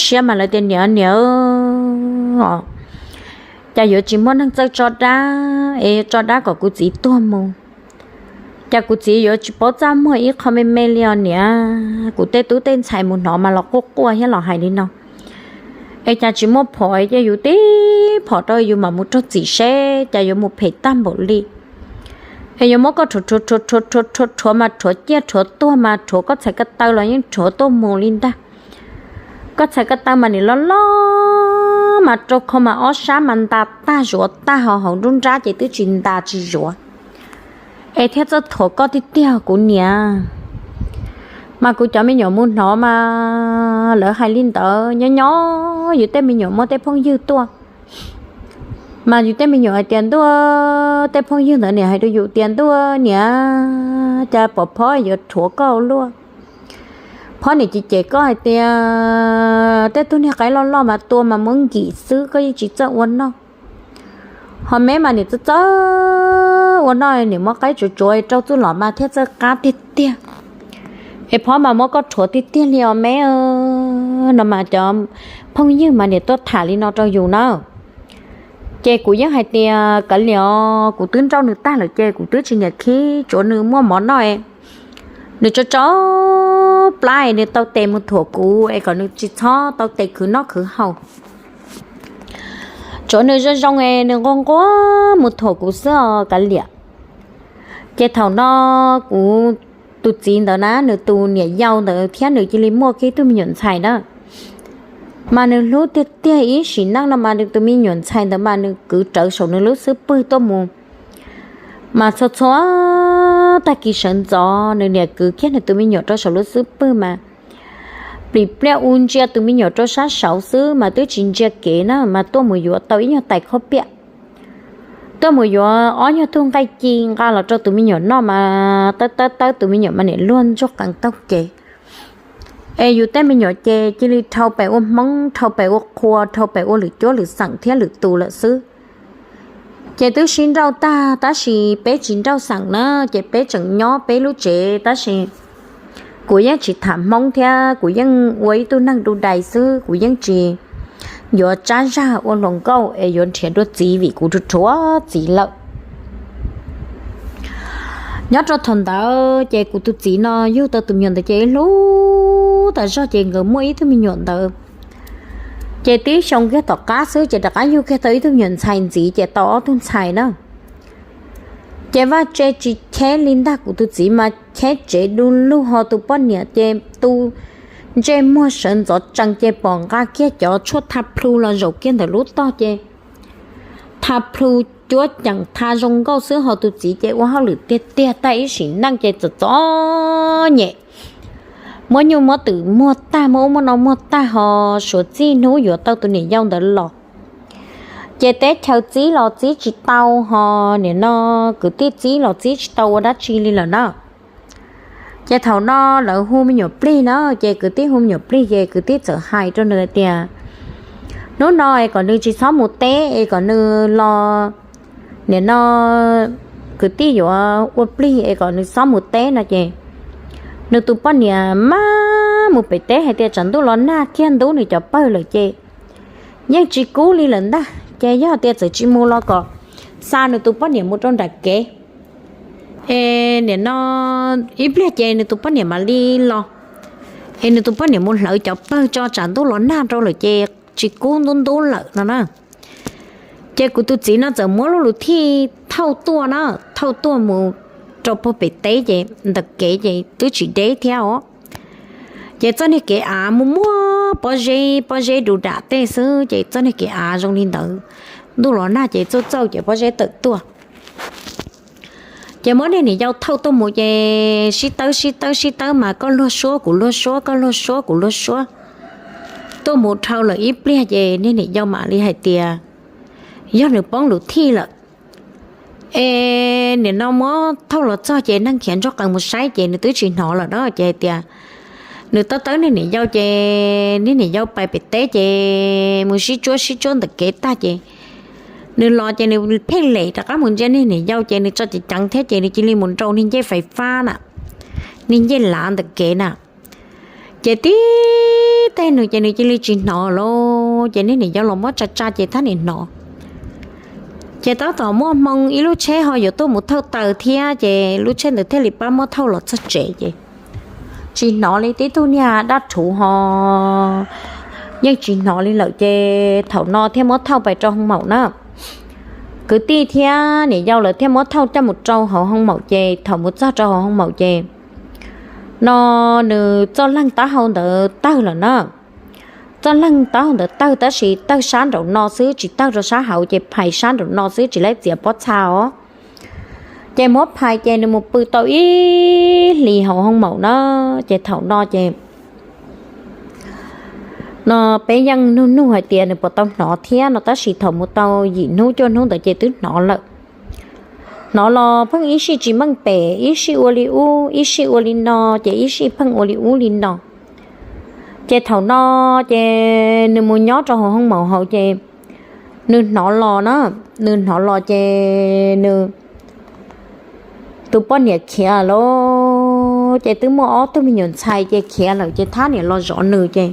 siab mas lawv tias niam niam, cas yuav tsis muaj neeg txawj tso dab es tso dab kom kuv txiv tuag mus. Cas kuv txiv yuav tsis paub txaj muag ib qho me me li os niam. Kuv tej tub tej ntxhais mus hnov mas los quaj quaj thiab los hais li no. Es cas tsis muaj phom es cia yus tib phom rau yus mam mus raug txim seb cas yuav mus phem tag npaum li. Es yuav muab koj rhuav rhuav rhuav rhuav rhuav rhuav mas rhuav ciaj rhuav tuag mas rhuav koj txhais ko taw los yeej rhuav tuaj mus li ntag. Koj txhais ko taw mas nim loj loj mas rau khau mas ob sab mas ntas tag zuav tag ho hauv nruab nrab ces twb tsis ntas tsis zuav. Es thiaj txawj thuam koj tiag tiag kuv niam. Mas kuv cov me nyuam mus hnov mas lawv hais li ntawd nyob nyob yus tej me nyuam muaj tej phooj ywg tuaj. Mas yus tej me nyuam hais tias ntuj, tej phooj ywg ntawd niam hais rau yus tias ntuj niam, cas pom phob yuav rhuav koj ua luaj. Phob niam cem cem koj hais tias tej tug niag qaib loj loj mas tua mas muab nkim xwb, koj yeej tsis txawj ua noj. Ho me mas niam txawj txawj ua noj, niam muab qaib tsuav tsuav rau txuj lom mas thiaj txawj qab tiag tiag. Es phob mas muab koj rhuav tiag tiag li os me. No mas cov phooj ywg mas niam tuaj tham li no rau yus na. Ces kuv yeej hais tias kav liam, kuv twb nrauj nws tag lawm ces kuv twb tsis niam khib, tsuav nws muaj mov noj, nws tso tso plab es nws tau tes mus thuam kuv es kom nws tsis txhob tau tes khwv noj khwv haus. Tsuav nws zoo zoo es nws nquag nquag mus thuam kuv xwb os kav liam. Ces thaum no kuv tus txiv ntawd na, nws tus niam yau ntawd thiab nws cia li muaj kiag ib tug me nyuam ntxhais na, mas nws hlub tiag tiag ib sim neej no mas nws tus me nyuam ntxhais ntawd mas nws kwv rawv saum nws lub xub pwg tuaj mus. Mas txhua txhua tag kis sawv ntxov nws niam kwv kiag nws tus me nyuam rau saum lub xub pwg mas plim pliaj u ntsia tus me nyuam rau sab saud xwb mas twb tsis ntsia kev na mas tuaj mus yuav tau ib nyuag tais khob piam, tuaj mus yuav ob nyuag tug nqaij ci nqa los rau tus me nyuam noj mas tawb tawb tawb tus me nyuam mas niam luag ntsuag qees taug kev. Es yus tej me nyuam ces cia li dhau pem ua Hmoob, dhau pem ua qhua, dhau pem ua lwm cuab lwm xeem thiab lwm tus lawm xwb. Ces twb sib nrauj tag tab sis peb tsis nrauj xeem na, ces peb tseem nyob peb lub tsev tab sis kuv yeej tsis tham Hmoob thiab kuv yeej ua ib tug neeg du dais xwb, kuv yeej tsis yuav tsab zag ua hluas nkauj es yuav nrhiav dua txiv vim kuv rhuav rhuav txiv lawm. Nyob rau thaum ntawd ces kuv tus txiv no yug tau tus me nyuam ntawd ces ib hlub tas zog ces nkawd muaj ib tug me nyuam ntawd. Ces tib xyoo kiag tom qab xwb ces rov qab yug kiag tau ib tug me nyuam ntxhais ntxiv ces tau ob tug ntxhais na. Ces vaj tse tsis cheb li ntag, kuv tus txiv mas cheb tsev du lug ho tus poj niam ces tu ntsej muag sawv ntxov tsees ces pom nqa kiag cov tshuaj tha plhu los zaum kiag ntawm lub tog ces tha plhu cuab ceem tha zoo nkauj xwb ho tus txiv ces ua hauj lwm tiag tiag tag ib sim neej ces txom txom nyem, muab nyuj muab twm muag tag, muab ub muab no muag tag ho suav txij hnub yuav tau tus niam yau ntawd los ces teb chaws txib los txib tsis tau ho nim no kwv tij txib los txib tsis tau ua dab tsi li lawm na. Ces thaum no lawv hu me nyuam plig na, ces kwv tij hu me nyuam plig ces kwv tij txawm hais rau nws tias hnub no es kom nws tsis txhob mus teb es kom nws los, nim no kwv tij yuav ua plig es kom nws txhob mus teb no ces nws tus poj niam maj mus pem teb hais tias tsam ntuj los nag kiag ntub nws cov pawg lawm ces yeej tsis kub li lawm ntag. Ces yog tias txawm tsis mus los kom xa nws tus poj niam mus rau nram kev es nim no ib pliag ces nws tus poj niam mam li los, es nws tus poj niam mus hlawv cov pawg tso tsam ntuj los nag rau lawm ces tsis kub ntub ntub lawm no na. Ces kuv tus txiv no txawm muab lub lus thij thauj tuaj na, thauj tuaj mus rau puag pem teb ces ntawm kev ces twb tsis deb thiab os. Ces txoj niag kev av muaj muaj pob zeb pob zeb du dam tej xwb ces txoj niag kev av zoo li ntawd, ntuj los nag ces txawj txawj ces pob zeb tawm tuaj. Ces muab niag niam yau thauj tuaj mus ces sib tawb sib tawb sib tawb mas koj luag suab kuv luag suab, koj luag suab kuv luag suab. Tuaj mus dhau lawm ib pliag ces niag niam yau mam li hais tias yog nws poob lus thij lawm. Es nim no muab thauj los txog ces neeg khiav ntsuag qees mus saib ces nws twb tsis hnov lawm na. Ces hais tias nws tawb tawb niag niam yau ces niag niam yau pais pem teb ces mus sib tsuab sib tsuab ntawm kev tag ces nws los ces nws pheej lem rov qab mus ntsia niag niam yau ces nws tso ceev ceev thiab ces nws cia li mus nrau niag ncej fais fab na, niag ncej lav ntawm kev na. Ces tib teg nws ces nws cia li tsis hnov lawm ces niag niam yau los muab tsa tsa ces thiaj li hnov. Ces tab tom muaj hmoo ib lub tsheb ho yuav tuaj mus thauj taws thiab ces lub tsheb ntawd thiaj li pab muab thauj los txog tsev ces tsis hnov li, tib tug niag dab rhuv ho yeej tsis hnov li lawm ces thaum no thiaj muab thauj pais rau hoo maum na. Kwv tij thiab niam yau lawv thiaj muab thauj coj mus rau hauv hoo maum ces thaum mus txog rau hauv hoo maum ces no nws txoj leeg taub hau ntawd tawg lawm na. Txoj leeg taub hau ntawd tawg tab sis tawg sab nraum no xwb tsis tawg rau sab hauv ces phais sab nraum no xwb tsis laib txiav pob txha os. Ces muab phais ces nws mus pw tau ib hlis hauv hoo maum na. Ces thaum no ces no peb yeej nug nug hais tias nws puas tau hnov thiab no tab sis thaum mus tau yim hnub cuaj hnub ntawd ces twb hnov lawm. Hnov los pheej ib sij tsis meej pem, ib sij ua li ub ib sij ua li no, ces ib sij pheej ua li ub li no. Ces thaum no ces nws mus nyob rau hauv hoo maum hauv ces nws hnov los na, nws hnov los ces nws tus poj niam khiav lawm ces twb muaj ob tug me nyuam ntxhais ces khiav lawm ces thab niam los zov nws ces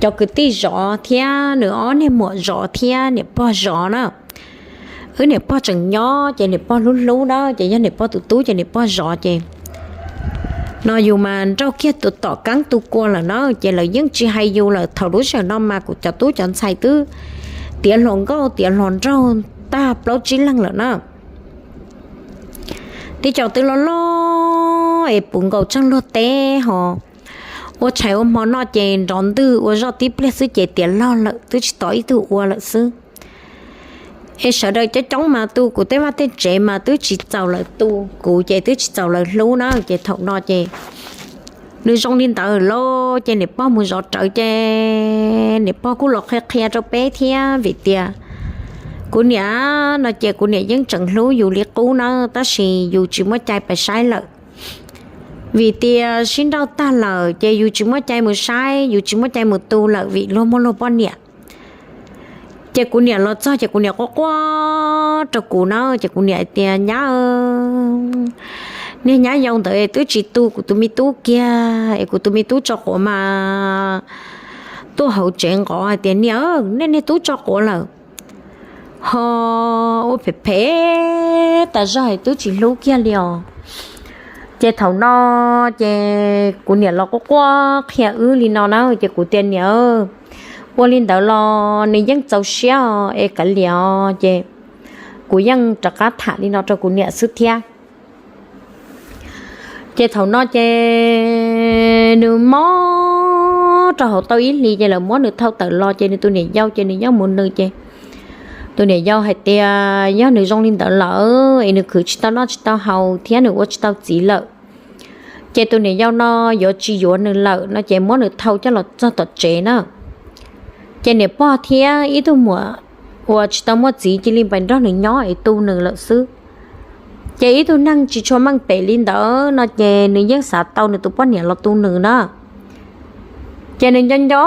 cov kwv tij zov thiab nws ob niag muam zov thiab niam pog zov na. Wb niam pog tseem nyob ces niam pog hlub hlub na, ces yog niam pog tus tub ces niam pog zov ces no yus mas nrauj kiag tus tom keeb tu kua lawm na, ces lawv yeej tsis hais yus lawm. Thaum lub sij hawm no mas kuv cov tub cov ntxhais twb tiav hluas nkauj tiav hluas nraug tag plaub tsib leeg lawm na. Tib co twb loj loj es puv nkaus tseej luag teb ho ua tshais ua hmo noj ces nrov ntwg ua zoj tib pliag xwb ces tiav log lawm twb tsis tos ib tug ua lawm xwb. Es sawv daws coob coob mas tu kuv tej vaj tej tsev mas twb tsis txaus lawv tu, kuv ces twb tsis txaus lawv hlub na. Ces thaum no ces nws zoo li ntawd lawm ces niam pog mus zov rawv ces niam pog kuj los qhia qhia rau peb thiab vim tias kuv niam no ces kuv niam yeej tseem hlub yus li qub na, tab sis yus tsis muaj cai pais saib lawm. Vim tias sib nrauj tag lawm ces yus tsis muaj cai mus saib, yus tsis muaj cai mus tu lawm vim luag muaj luag poj niam. Ces kuv niam los txog ces kuv niam quaj quaj rau kuv na, ces kuv niam hais tias, Nyab, niag nyab yau ntawd twb tsis tu kuv tus me tub kiag es kuv tus me tub tso quav mas tuaj hauv tsev nqov hais tias, Niam, nej niag tub tso quav lawm, ho ua phem phem tas zog es twb tsis hlub kiag li os. Ces thaum no ces kuv niam los quaj quaj qhia wb li no na, ces kuv tias, Niam, ua li ntawd los nws yeej txaus siab es kav liam os. Ces kuv yeej rov qab tham li no rau kuv niam xwb thiab. Ces thaum no ces nws mob rau hauv tau ib hlis ces lawv muab nws thauj tawm los ces nws tus niam yau ces nws nyob mus nws ces tus niam yau hais tias yog nws zoo li ntawd lawm es nws khwv tsis tau noj tsis tau haus thiab nws ua tsis tau txiv lawm, ces tus niam yau no yuav tsis yuav nws lawm no ces muab nws thauj coj los txog tom tsev na. Ces niam pog thiab ib tug muam uas tsis tau muaj txiv cia li pais nrog nws nyob es tu nws lawm xwb. Ces ib tug neeg tsis tshua meej pem li ntawd no ces nws yeej xav tau nws tus poj niam los tu nws na. Ces nws nco nco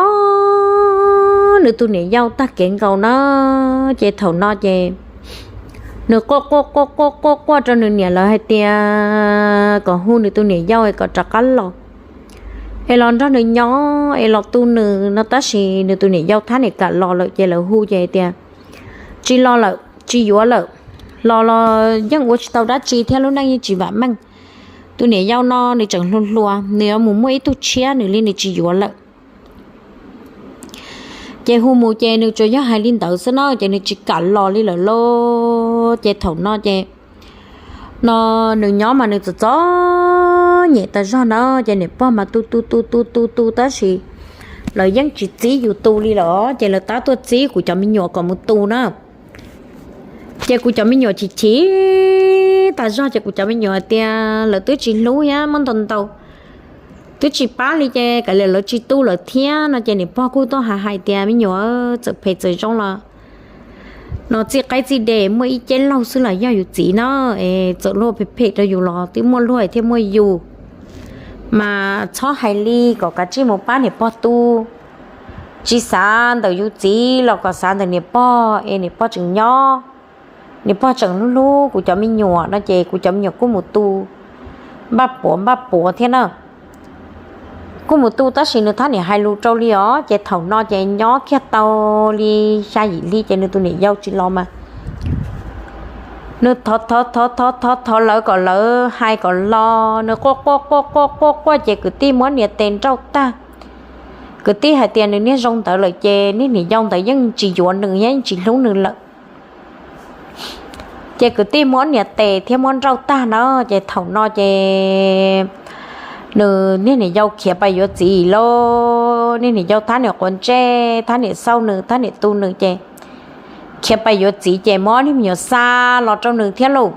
nws tus niam yau tag kev nkaus na. Ces thaum no ces nws quaj quaj quaj quaj quaj quaj rau nws niam lawv hais tias kom hu nws tus niam yau es kom rov qab los es los nrog nws nyob es los tu nws no, tab sis nws tus niam yau thab niam kam los lawm ces lawv hu ces tias tsis los lawm, tsis yuav lawm, los los yeej ua tsis tau dab tsi thiab lub neej yeej tsis vam meej. Tus niam yau no nws tseem hluas hluas, nws yuav mus muaj ib tug tshiab nws li nws tsis yuav lawm. Ces hu mus ces nws tsuas yog hais li ntawd xwb na, ces nws tsis kam los li lawm lauj. Ces thaum no ces no nws nyob mas nws txom txom nyem tas zog na, ces niam pog mas tu tu tu tu tu tu tab sis lawv yeej tsis txib yus tu li lawm, ces lawv tab tuaj txib kuv cov me nyuam kom mus tu na. Ces kuv cov me nyuam chim chim tas zog ces kuv cov me nyuam hais tias lawv twb tsis hlub thiab muab ntaus ntaus twb tsis pab li ces kav liam lawv tsis tu lawm thiab no ces niam pog kuj tuaj hais hais tias me nyuam, txawm phem txawm zoo los no txij qaib txij de muaj ib ceb laug xwb los yog yus txiv na, es txawm luag phem phem rau yus los twb muaj luag thiaj muaj yus. Mas txhob hais li, kom kav tsij mus pab niam pog tu. Tsis xav ntawm yus txiv los kom xav ntawm niam pog es niam pog tseem nyob, niam pog tseem hlub hlub kuv cov me nyuam no ces kuv cov me nyuam kuj mus tu npaj puav npaj puav thiab na. Kuj mus tu tab sis nws thab niam hais lus rau li os, ces thaum no ces nyob kiag tau li xya yim hli ces nws tus niam yau tsis los mas nws thov thov thov thov thov thov lawv kom lawv hais kom los, nws quaj quaj quaj quaj quaj quaj ces kwv tij muab niam tes nrauj tag. Kwv tij hais tias nws niag zoo ntawd lawm ces niag niam yau ntawd yeej tsis yuav nws thiab yeej tsis hlub nws lawm. Ces kwv tij muab niam tes thiab muab nrauj tag na, ces thaum no ces nws niag niam yau khiav pais yuav txiv lauj. Niag niam yau thab niam quav ntsej, thab niam xauj nws, thab niam tu nws ces khiav pais yuav txiv ces muab niag me nyuam xa los rau nws thiab lauj.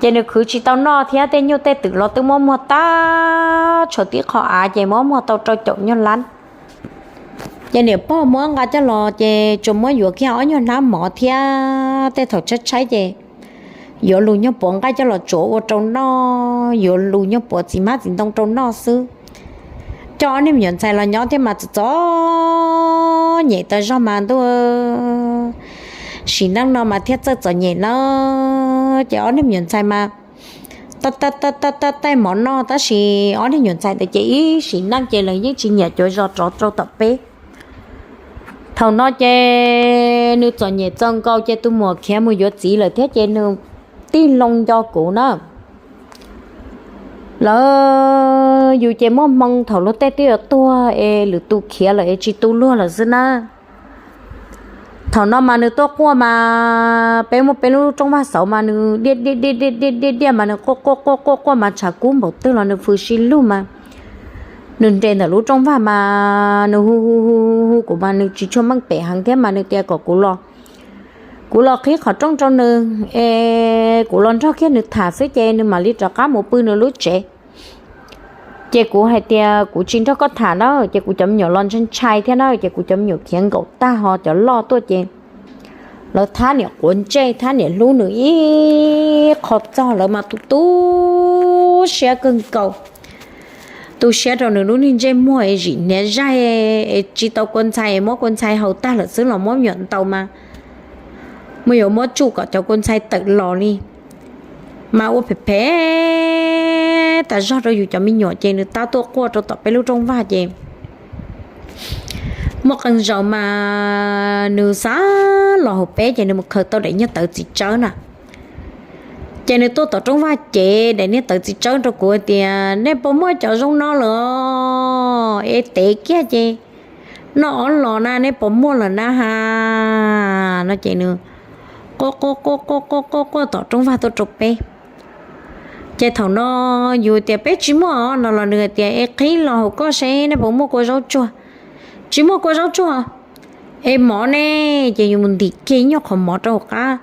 Ces nws khwv tsis tau noj thiab tej nyuj tej twm los twb muab muag tag tshuav tib qho av ces muab muag tau rau caum nyuag lab. Ces niam pog muab nqa coj los ces tsuas muab yuav kiag ob nyuag hnab mov thiab tej thaum tshaib tshaib ces yuav lus nyuag puav nqaij coj los tsuav ua rau noj, yuav lus nyuag puav txiv hmab txiv ntoo rau noj xwb. Coj ob niag me nyuam ntxhais los nyob thiab mas txom txom nyem tas zog mas ntuj, sim neej no mas thiaj txawj txom nyem na. Ces ob niag me nyuam ntxhais mas taij taij taij taij mov noj, tab sis ob niag nyuam ntxhais ntawd ces ib sim neej ces lawv yeej tsis nyiam cuav zos rov rau tom peb. Thaum no ces nws txom nyem txaus nkaus ces tus muam khiav mus yuav txiv lawm thiab ces nws tij loo nco kuv na. Lawv yus ces muaj hmoo thaum luag tej twb yuav tuag es lwm tus khiav lawm es tsis tu luag lawm xwb na. Thaum no mas nws tuaj quaj mas peb muaj peb lub rooj vag xauv mas nws diaj diaj diaj diaj diaj diaj mas nws quaj quaj quaj quaj quaj mas tshav kub npaum twg los nws fws si lug mas nws nres ntawm lub rooj vag mas nws hu hu hu hu hu kuv mas nws tsis tshua meej pem heev thiab mas nws tias kom kuv los, kuv los qhib qhov rooj rau nws es kuv los nrog kiag nws tham xwb ces nws mam li rov qab mus pw nws lub tsev. Ces kuv hais tias kuv tsis nrog koj tham na, ces kuv cov me nyuam los ntshai ntshai thiab na, ces kuv cov me nyuam khiav nkaum tag ho cov loj tuaj ces lawv thab niam quav ntsej thab niam hlub nws ib qho txog lawv mas tu tu siab kawg nkaus. Tu siab rau nws lub niag ntsej muag es zim hniav zaig es tsis tau kua ntxhais es muab kua ntxhais haus tag lawm xwb los muab me nyuam ntaus mas mus yuav muab tsuj kom cov kua ntxhais tawm los li. Mas ua phem phem tas zog rau yus cov me nyuam ces nws tab tuaj quaj rau tom peb lub rooj vag ces muaj qee zaus mas nws xav los hauv peb ces nws mus khaws tau daim niag tawv txiv tsawb na. Ces nws tuaj tom rooj vag ces daim niag tawv txiv tsawb rau kuv tias nej puas muaj cov zoo no lawm os, es tev kiag ces noj ob los na, nej puas muaj lawm na ha. No ces nws quaj quaj quaj quaj quaj quaj quaj tom rooj vag tuaj rau peb. Ces thaum no yus tias peb tsis muaj os no los nws tias es qhib los hauv koj seb nej puas muaj kua zaub tsuag. Tsis muaj kua zaub tsuag. Es mov ne? Ces yus mus ntim kiag ib nyuag qhov mov rau hauv qab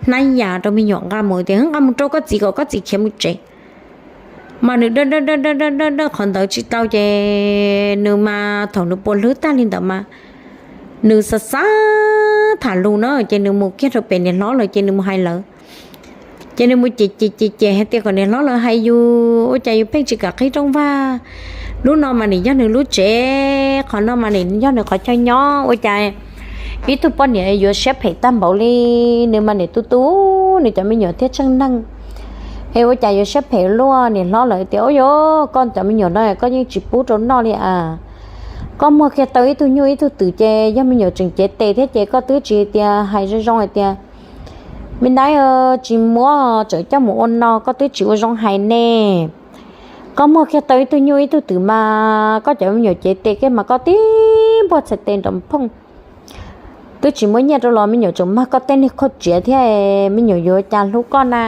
hnab yas rau me nyuam nqa mus tias nqa mus rau koj txiv kom koj txiv khiav mus tsev. Mas nws dawj dawj dawj dawj dawj dawj qhov ntawd tsis tau ces nws mas thaum nws puas hlwb tag li ntawd mas nws xav xav tham lus na ces nws mus kiag rau pem niam hlob lawv ces nws mus hais lawv. Ces nws mus cem cem cem cem hais tias kom niam hlob lawv hais yus ua cas yus pheej tsis kam qhib rooj vag. Lub no mas nim yog nws lub tsev, qhov no mas nim yog nws qhov chaw nyob, ua cas ib tug poj niam yuav siab phem tag npaum li. Nws mas nim tu tu nws cov me nyuam thiab tsheej neeg, es ua cas yuav siab phem luaj. Niam hlob lawv tias ua yog koj cov me nyuam no koj yeej tsis pub rau noj li as. Koj muag kiag tau ib tug nyuj ib tug twm ces yog me nyuam tseem cev tes thiab ces koj twb tsis tias hais zoo zoo hais tias me nab tsis muab tsam coj mus ua no, koj twb tsis ua zoo hais ne. Koj muag kiag tau ib tug nyuj ib tug twm mas koj cov me nyuam cev tes kiag mas koj tib npuaj txhais tes nrov phooj. Twb tsis muab nyiaj rau los me nyuam tseem mag koj tej niag khaub tsiav thiab, me nyuam yuav cas hlub koj na.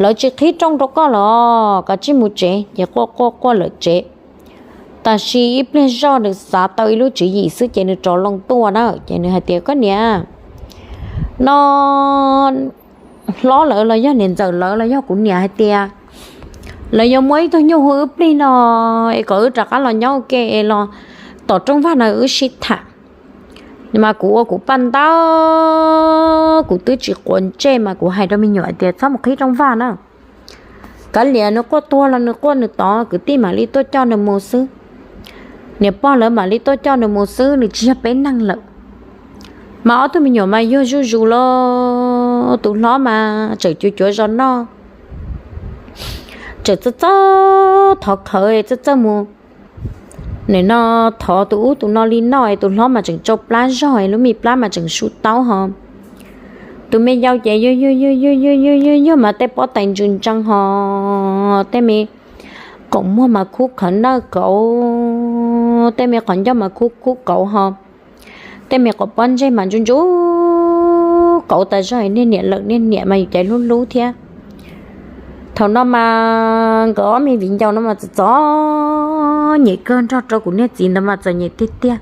Lawv tsis qhib rooj rau koj los koj tsij mus tsev. Ces quaj quaj quaj lawm tsev. Tab sis ib pliag zoj nws xav tau ib lub tswv yim xwb ces nws rov loo tuaj na ces nws hais tias koj niam, no hlob lawv los yog niam ntxawm lawv los yog kuv niam hais tias lawv yuav muab ib tug nyuj hu wb plig no es kom wb rov qab los nyob ua ke es los tom rooj vag no wb sib tham. Mas kuv ua kuv paj ntaub, kuv twb tsis quav ntsej mas kuv hais rau me nyuam hais tias txhob mus qhib rooj vag na. Kav liam nws quaj tuag los nws quaj nws tod, kwv tij mam li tuaj coj nws mus xwb. Niam pog lawv mam li tuaj coj nws mus xwb, nws tsis yog peb neeg lawm. Mas ob tug me nyuam mas yuag zuj zus los tus hlob mas tseem cuav cuav zos noj, tseem txawj txawj thov khawv txawj txawj mus nim no thov tus ub tus no li noj es tus hlob mas tseem tsau plab zog es lub me plab mas tseem su taub ho. Tus me yau ces yuag yuag yuag yuag yuag yuag yuag mas tej pob tais ntsws ntsees ho, tej me qaum muag mas khub qhov nawj kauv, tej me qhov ncauj mas khub khub kauv ho, tej me qhov pob ntseg mas ntsuj ntsuj kauv tas zog, niag niam lawm niag niam mas yus caiv hlub hlub thiab. Thaum no mas nkawd ob me viv ncaus no mas txom txom nyem kawg nrog rau kuv niag txiv ntawd mas txom nyem tiag tiag.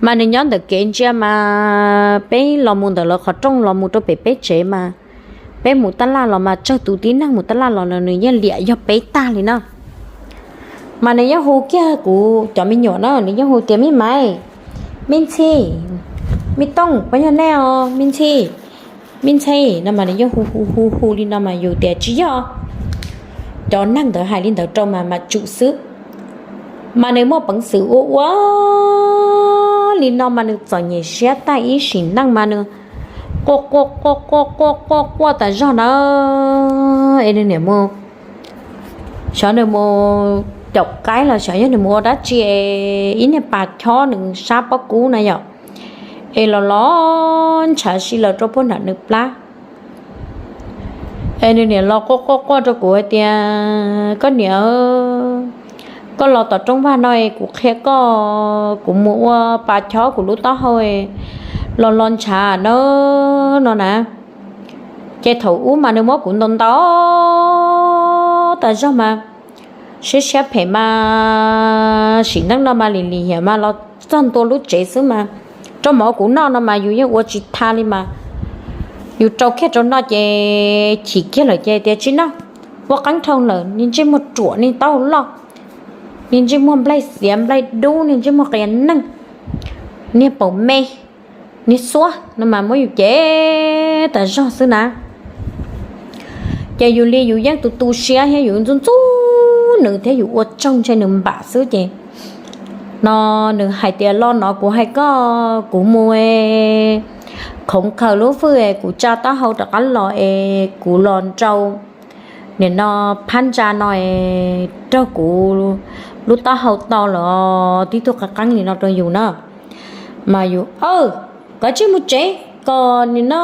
Mas nws nyob ntawm kev ntsia mas peb los mus ntawm lawv qhov rooj los mus rau pem peb tsev mas peb mus tab laj los mas tsawg tus tib neeg mus tab laj los nws yeej liam yog peb tag li na. Mas nws yeej hu kiag kuv cov me nyuam na, nws yeej hu tias me maiv, me ntxhi, me tooj, puas yog nej os me ntxhi, me ntxhi no mas nws yeej hu hu hu hu li no mas yus tias tsis yog. Cov neeg ntawd hais li ntawd rau mas mam tsum xwb. Mas nws muaj peev xwm ua ua li no mas nws txom nyem siab tag ib sim neej mas nws quaj quaj quaj quaj quaj quaj quaj tas zog na. Es nws niam mus, xyov nws mus caum qaib los xyov yog nws mus ua dab tsi, ib niag pas chob nws sab pob kub na yom, es los los ntshav si los rau puag nram nws plab. Es nws niam los quaj quaj quaj rau kuv hais tias, koj niam, koj los tom rooj vag no es kuv qhia koj, kuv mus ua pas chob kuv lub taub hau los los ntshav na, no na. Ces thaum ub mas nws muab kuv ntaus ntaus tas zog mas siab siab phem mas sim neej no mas lim lim hiam mas los txog ntua lub tsev xwb mas rau mov kuv noj no mas yus yeej ua tsis tha li mas yus rau kiag rau noj ces chim kiag lawm ces tias tsis noj, ua qeeb dhau lawm, niag ntsej muag ruam, niag taub hau loj, niag ntsej muag nplaig xiav nplaig dub, niag ntsej muag qias neeg, niag paum me, niag xuab no mas muab yus cem tas zog xwb na. Ces yus li yus yeej tu tu siab thiab yus ntxub ntxub nws thiab yus ua tsaug ntshai nws npam xwb ces no nws hais tias los no kuv hais koj, kuv mus khoov khaws lub fwj es kuv tsa taub hau rov qab los es kuv los nrau nim no phab ntsa no es raug kuv lub taub hau tau lawm, tib tug qeeb qeeb li no rau yus na. Mas yus, koj cia li mus tsev kom nim no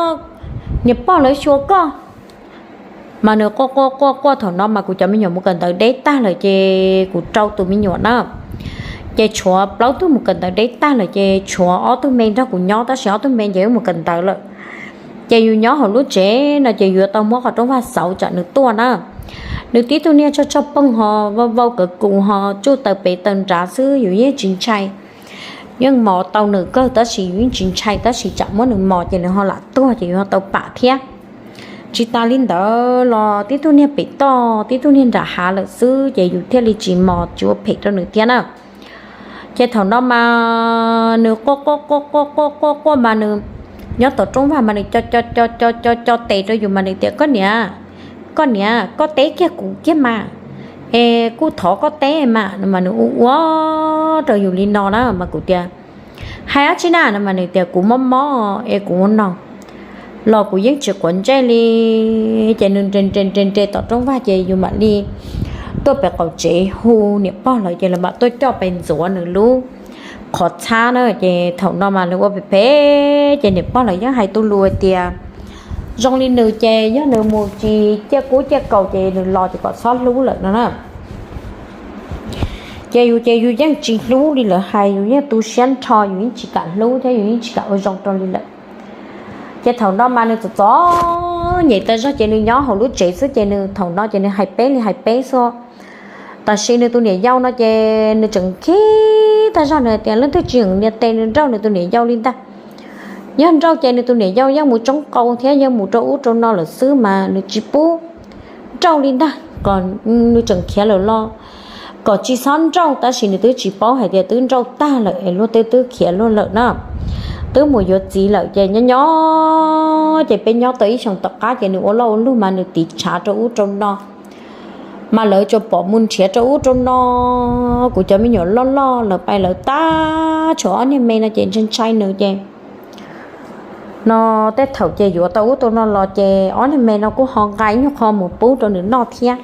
niam pog lawv xyuas koj. Mas nws quaj quaj quaj quaj thaum no mas kuv cov me nyuam mus kawm ntawv deb tag lawm ces kuv rau tus me nyuam na, ces tshuav plaub tug mus kawm ntawv deb tag lawm ces tshuav ob tug me nrog kuv nyob tab sis ob tug me ces wb mus kawm ntawv lawm. Ces yus nyob hauv lub tsev no ces yus yuav tau muab qhov rooj vag xauv tsam nws tuaj na. Nws tib tug niag tsog tsog poog ho vau vau kawv kus ho tsuj taws pem taws nrad xwb yus yeej tsis ntshai. Yeej mos tau nws kawg tab sis yus yeej tsis ntshai tab sis tsam muab nws mos ces nws ho lam tuag ces yus ho tau pam thiab. Tsis tas li ntawd los tib tug niag pem toj tib tug niag nram hav lawm xwb ces yus thiaj li tsis mos tsis ua phem rau nws thiab na. Ces thaum no mas nws quaj quaj quaj quaj quaj quaj quaj mas nws nyob tom rooj vag mas nws co co co co co co tes rau yus mas nws tias, koj niam, koj niam, koj teb kiag kuv kiag mas, es kuj thov koj teb mas no mas nws ua ua rau yus li no na mas kuv tias, hais dab tsi na no mas nws tias, kuv mob mob es kuv ua no los kuv yeej tsis quav ntsej li. Ces nws nres nres nres nres tom rooj vag ces yus mam li tuaj pem qaum tsev hu niam pog lawv ces lawv mam tuaj coj pes ntxuav nws lub qhov txhab na. Ces thaum no mas nws ua phem phem ces niam pog lawv yeej hais tu lus tias zoo li nws ces yog nws mus tsis ciaj kub ciaj kaus ces nws los ces kom txhob hlub lawm no na. Ces yus ces yus yeej tsis hlub li lawv hais, yus yeej tu siab nrho, yus yeej tsis kam hlub thiab yus yeej tsis kam ua zoo rau li lawm. Ces thaum no mas nws txom txom nyem tas zog ces nws nyob hauv lub tsev xwb ces nws thaum no ces nws hais peb li hais peb xwb. Tab sis nws tus niam yau no ces nws tseem khib tag zog, nws tias leej twg tsis yeem nias tes nws nrauj nws tus niam yau li ntag. Yog nrauj ces nws tus niam yau yeej mus tsoob qau thiab yeej mus rau ub rau no lawm xwb mas nws tsis pub nrauj li ntag, kom nws tseem khiav lawm los kom tsis txhob nrauj, tab sis nws twb tsis paub hais tias twb nrauj tag lawm es luag twb twb khiav luag lawm na. Twb mus yuav txiv lawm ces nyob nyob ces peb nyob tau ib xyoos tom qab ces nws ua loj ua luj mas nws tiv tshav rau ub rau no. Mas lawv tsuas pom mus nrhiav rau ub rau no, kuv cov me nyuam loj loj lawv pais lawv tag, tshuav ob niag me no ces ntshai ntshai nws ces no tej thaum ces yuav tau ub tau no los ces ob niag me no kuj ho nqa ib nyuag qho mus pub rau nws noj thiab.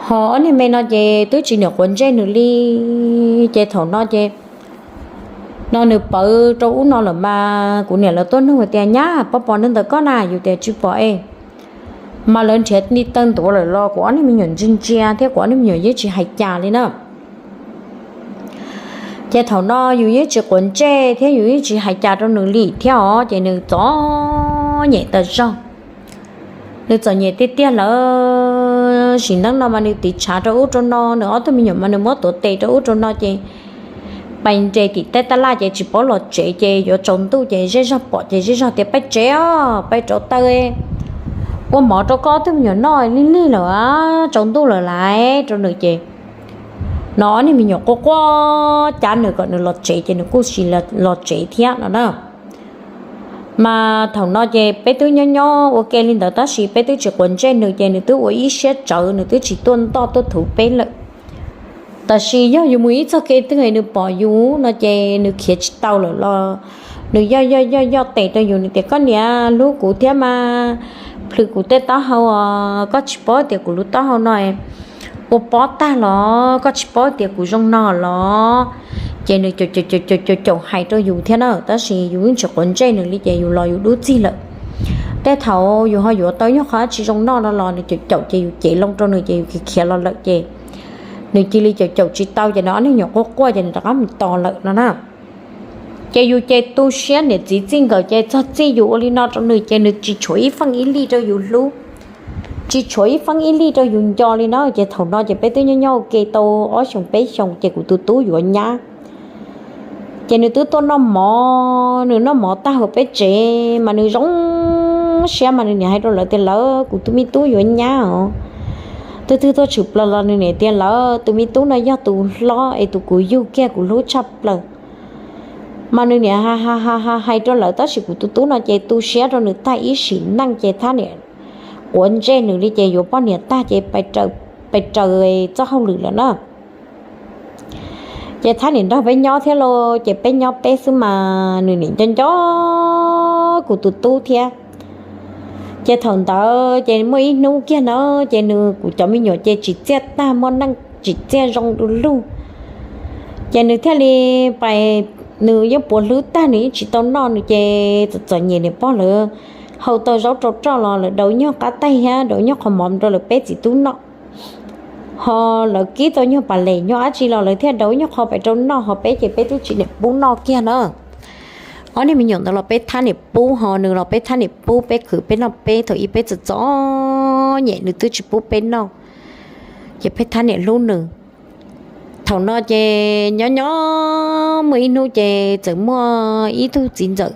Ho ob niag me no ces twb tsis niam quav ntsej nws li. Ces thaum no ces no nws pawv rau ub no lawm mas kuv niam lawv tuaj nug tias, nyab, pov pom neeg ntawm koj na? Yus tias tsis pom es. Mas lawv nrhiav li tawg ntuav lawm los kuv ob niag me nyuam ntsia ntsia thiab kuv ob niag me nyuam yeej tsis hais cas li na. Ces thaum no yus yeej tsis quav ntsej thiab yus yeej tsis hais cas rau nws li thiab os, ces nws txom nyem tas zog. Nws txom nyem tiag tiag lawm, sim neej no mas nws tiv tshav rau ub rau no, nws ob tug me nyuam mas nws muab tuav tes rau ub rau no ces pais nres tim tej taj laj ces tsis paub los tsev, ces yuav tsaus ntuj ces zej zog pom ces zej zog tias, pab tsev os, pab rauv taws ua mov rau koj ob tug me nyuam noj, lig lig lawm, tsaus ntuj lawm laiv, rau nws ces no ob niag me nyuam quaj quaj cab nws kom nws los tsev ces nws kuj sim los tsev thiab no na. Mas thaum no ces peb twb nyob nyob ua ke li ntawd tab sis peb twb tsis quav ntsej nws ces nws twb ua ib siab tsawv, nws twb tsis tuaj ntoj tuaj thuv peb lawm. Tab sis yog yus mus ib txoj kev twg nws pom yus no ces nws khiav tsis tau lawm los nws yoj yoj yoj yoj tes rau yus, nws tias koj niam hlub kuv thiab mas plhws kuv tej taub hau os, koj tsis paub tias kuv lub taub hau no ua pob tag los, koj tsis paub tias kuv zoo no los. Ces nws caum caum caum caum caum hais rau yus thiab na, tab sis yus yeej tsis quav ntsej nws li ces yus los yus dub txig lawm. Tej thaum yus ho yuav tau nyuag qhov tsis zoo noj no los nws caum caum ces yus cev loo rau nws ces yus khiav khiav los lawm ces nws cia li caum caum tsis tau ces nws ob niag nyuam quaj quaj ces nws rov qab mus tos lawm no na. Ces yus ces tu siab niam txiv txij nkawm ces txog txij yus ua li no rau nws ces nws tsis tshuav ib feej ib lij rau yus hlub, tsis tshuav ib feej ib lij rau yus nco li na. Ces thaum no ces peb twb nyob nyob ua ke tau ob xyoos peb xyoos ces kuv tus tub yuav nyab. Ces nws twb tuaj noj mov, nws noj mov tag hauv peb tsev mas nws zoo siab mas nws niam hais rau lawv tias lawv kuv tus me tub yuav nyab os. Twb twb tuaj tshwm plaws los nws niam tias lawv tus me tub no yog tus hlob es tus kuv yug kiag kuv hlub tshaj plaws. Mas nws niam ha ha ha hais rau lawv tab sis kuv tus tub no ces tu siab rau nws tag ib sim neej ces thab niam quav ntsej nws li ces yuav poj niam tag ces pais raws txoj hauj lwm lawm na. Ces thab niam nrog peb nyob thiab lauj, ces peb nyob peb xwb mas nws niam nco nco kuv tus tub thiab. Ces thaum ntawd ces muaj ib hnub kiag na, ces nws kuv cov me nyuam ces tsim txiaj tag muaj neej tsim txiaj zoo du lug. Ces nws thiaj li pais, nws yeej puas hlwb tag nws yeej tsis tau noj nws ces txom txom nyem niam pog lawv hau tau zaub rau roj los lawv daus nyuag qab taij thiab daus nyuag qhov mov rau lawv peb txiv tub noj. Ho lawv kib tau nyuag pas les nyuag dab tsi los lawv thiaj daus nyuag qho pem rau noj ho peb ces peb twb tsis niam pub noj kiag na. Ob niag me nyuam ntawd los peb thab niam pub ho nws los peb thab niam pub peb khwv peb noj peb thaum ub peb txom txom nyem nws twb tsis pub peb noj. Ces peb thab niam hlub nws. Thaum no ces nyob nyob muaj ib hnub ces txawm muaj ib tug txiv ntxawm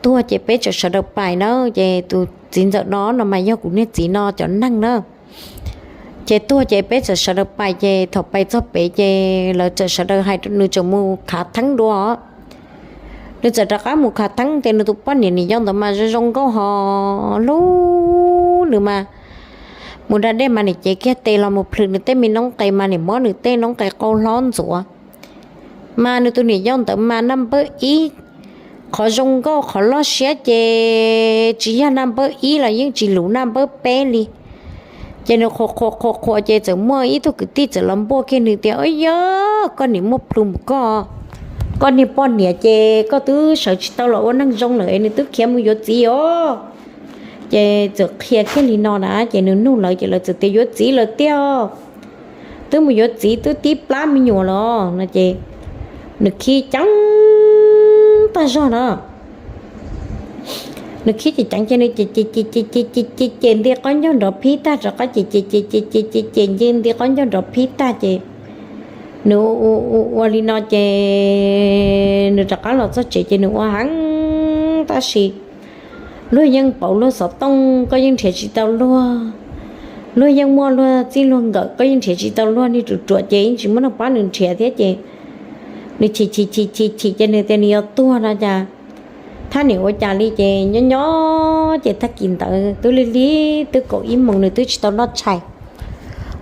tuag ces peb txawm sawv daws pais na. Ces tus txiv ntxawm no no mas yog kuv niag txiv no cov neeg na. Ces tuag ces peb txawm sawv daws pais ces thaum pais txog pem ces lawv txawm sawv daws hais nws txawm mus khav theeb dua. Nws txawm rov qab mus khav theeb ces nws tus poj niam niam yau ntawd mas zoo zoo nkauj ho hlub nws mas mus da dej mas niam cev kiag tes los mus plhws nws tej me noob qes mas niam muab nws tej noob qes qau hlob ntxuav. Mas nws tus niam yau ntawd mas naj npawb ib, qhov zoo nkauj qhov loj siab ces tsis yog naj npawb ib los yeej tsis luv naj npawb peb li. Ces nws qhuas qhuas qhuas qhuas ces txawm muaj ib tug kwv tij txawm los npuaj kiag nws tias, Ub yog koj niam muaj plhu mus koj, koj niag poj niam ces koj twb sawv tsis tau los ua neeg zoo lawm es nws twb khiav mus yuav txiv os. Ces txawm qhia kiag li no na ces nws nug lawv ces lawv txawm tias yuav txiv lawm tiag, twb mus yuav txiv twb tib plab me nyuam los no ces nws khib ceev tag zog na. Nws khib ceev ceev ces nws ces ces ces ces ces ces ces nti qaub ncaug nrov phib tag rov qab ces ces ces ces ces ces ces nti qaub ncaug nrov phib tag ces nws ua li no ces nws rov qab los txog tsev ces nws ua heev tab sis luag yeej pauv luag xov tooj koj yeej nrhiav tsis tau luag, luag yeej muaj luag txij luag nkawm koj yeej nrhiav tsis tau luag, niag ruam ruam ces yeej tsis muaj neeg pab nws nrhiav thiab ces nws chim chim chim chim chim ces nws tias nws yuav tuag no cas thab niam ua cas li ces nyob nyob ces tag kis ntawd twb lig lig twb kaum ib moos nws twb tsis tau noj tshais.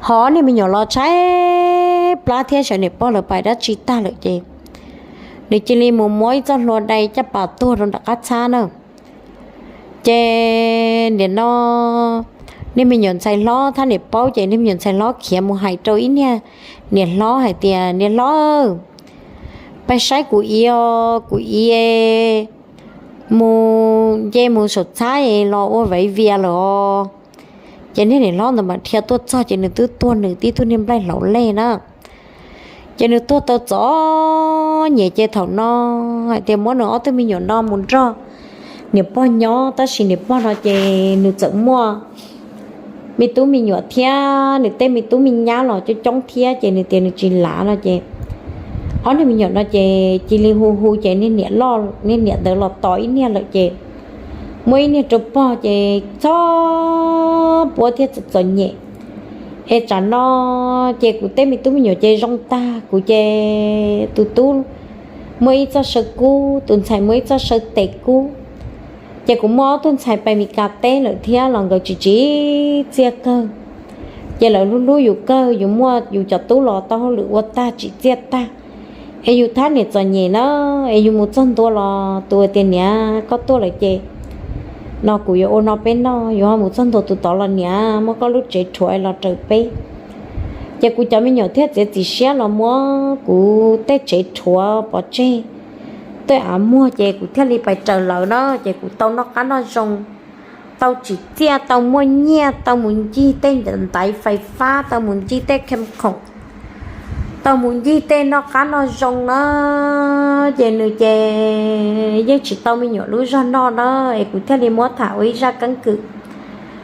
Ho niag me nyuam los tshaib plab thiab sawv niam pog lawv pais dab tsi tag lawm ces nws cia li mus muab ib txoj hlua dai caj pas tuag rau nram qab txhab na. Ces nim no niag me nyuam ntxhais hlob thab niam paub ces niag me nyuam ntxhais hlob khiav mus hais rau ib niag niam hlob hais tias, Niam hlob, pab saib kuv i, kuv i mus nce mus saum txhab los ua vaiv vias lawm os. Ces niag niam hlob ntawd mam dhia tuaj txog ces nws twb tuag nws tib tug niag nplaig hlauv lej na. Ces nws tuag tau txom nyem ces thaum no hais tias muab nws ob tug me nyuam no mus nrog niam pog nyob tab sis niam pog no ces nws txawm muaj me tub me nyuam thiab nws tej me tub me nyab los coob coob thiab ces nws tias nws tsis lav no ces ob niag me nyuam no ces cia li hu hu ces niag niam loj niag niam ntawd los tos ib niag lawm ces muaj ib niag rau pog ces txhob puab thiab txom txom nyem. Es tsam no ces kuv tej me tub me nyuam ces zoo tag, kuv ces tus tub muaj ib txoj saw kub, tus ntxhais muaj ib txoj saw tes kub. Ces kuv muaj ob tug ntxhais pais Mes Kas teb lawm thiab los nkawd tsis tsim txiaj kawg. Ces lawv hlub hlub yus kawg, yus muaj yus cov tub los tau hauj lwm ua tag tsim txiaj tag, es yus thab niam txom nyem na, es yus mus txog ntua los tus tias niam koj tuaj lawm ces no kuv yuav ua no peb noj, yus ho mus txog ntua tus tod los niam muab koj lub tsev rhuav los raws peb. Ces kuv cov me nyuam thiaj txiav txim siab los muab kuv tej tsev rhuav pov tseg tej av muag ces kuv thiaj li pais raws lawv na, ces kuv tau noj qab noj zoo, tau tsim txiaj, tau muaj nyiaj, tau mus ncig tej ntaiv fais fab, tau mus ncig tej khem khoom, tau mus ncig tej noj qab noj zoo na. Ces nws ces yeej tsis tau me nyuam lub zog noj na, es kuv thiaj li muab tham ua ib zaj keeb kwm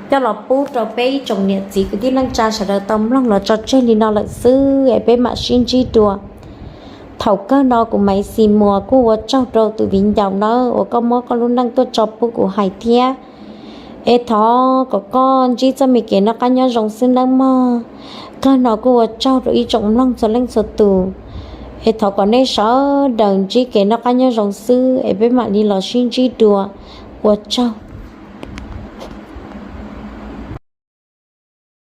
coj los pub rau peb ib tsoom niam txiv kwv tij neej tsa sawv daws tau mloog los tso tseg li no lawm xwb, es peb mam sib ntsib dua thaum kawg no. Kuv Maiv Xis Muas kuj ua tsaug rau tus viv ncaus nawb uas koj muab koj lub neej tuaj tso pub kuv hais thiab. Es thov kom koj ntsib txoj me kev noj qab nyob zoo xwb nawb mog. Kawg no kuj ua tsaug rau ib tsoom mloog txhua leej txhua tus, es thov kom nej sawv daws ntsib kev noj qab nyob zoo xwb, es peb mam li los sib ntsib dua. Ua tsaug.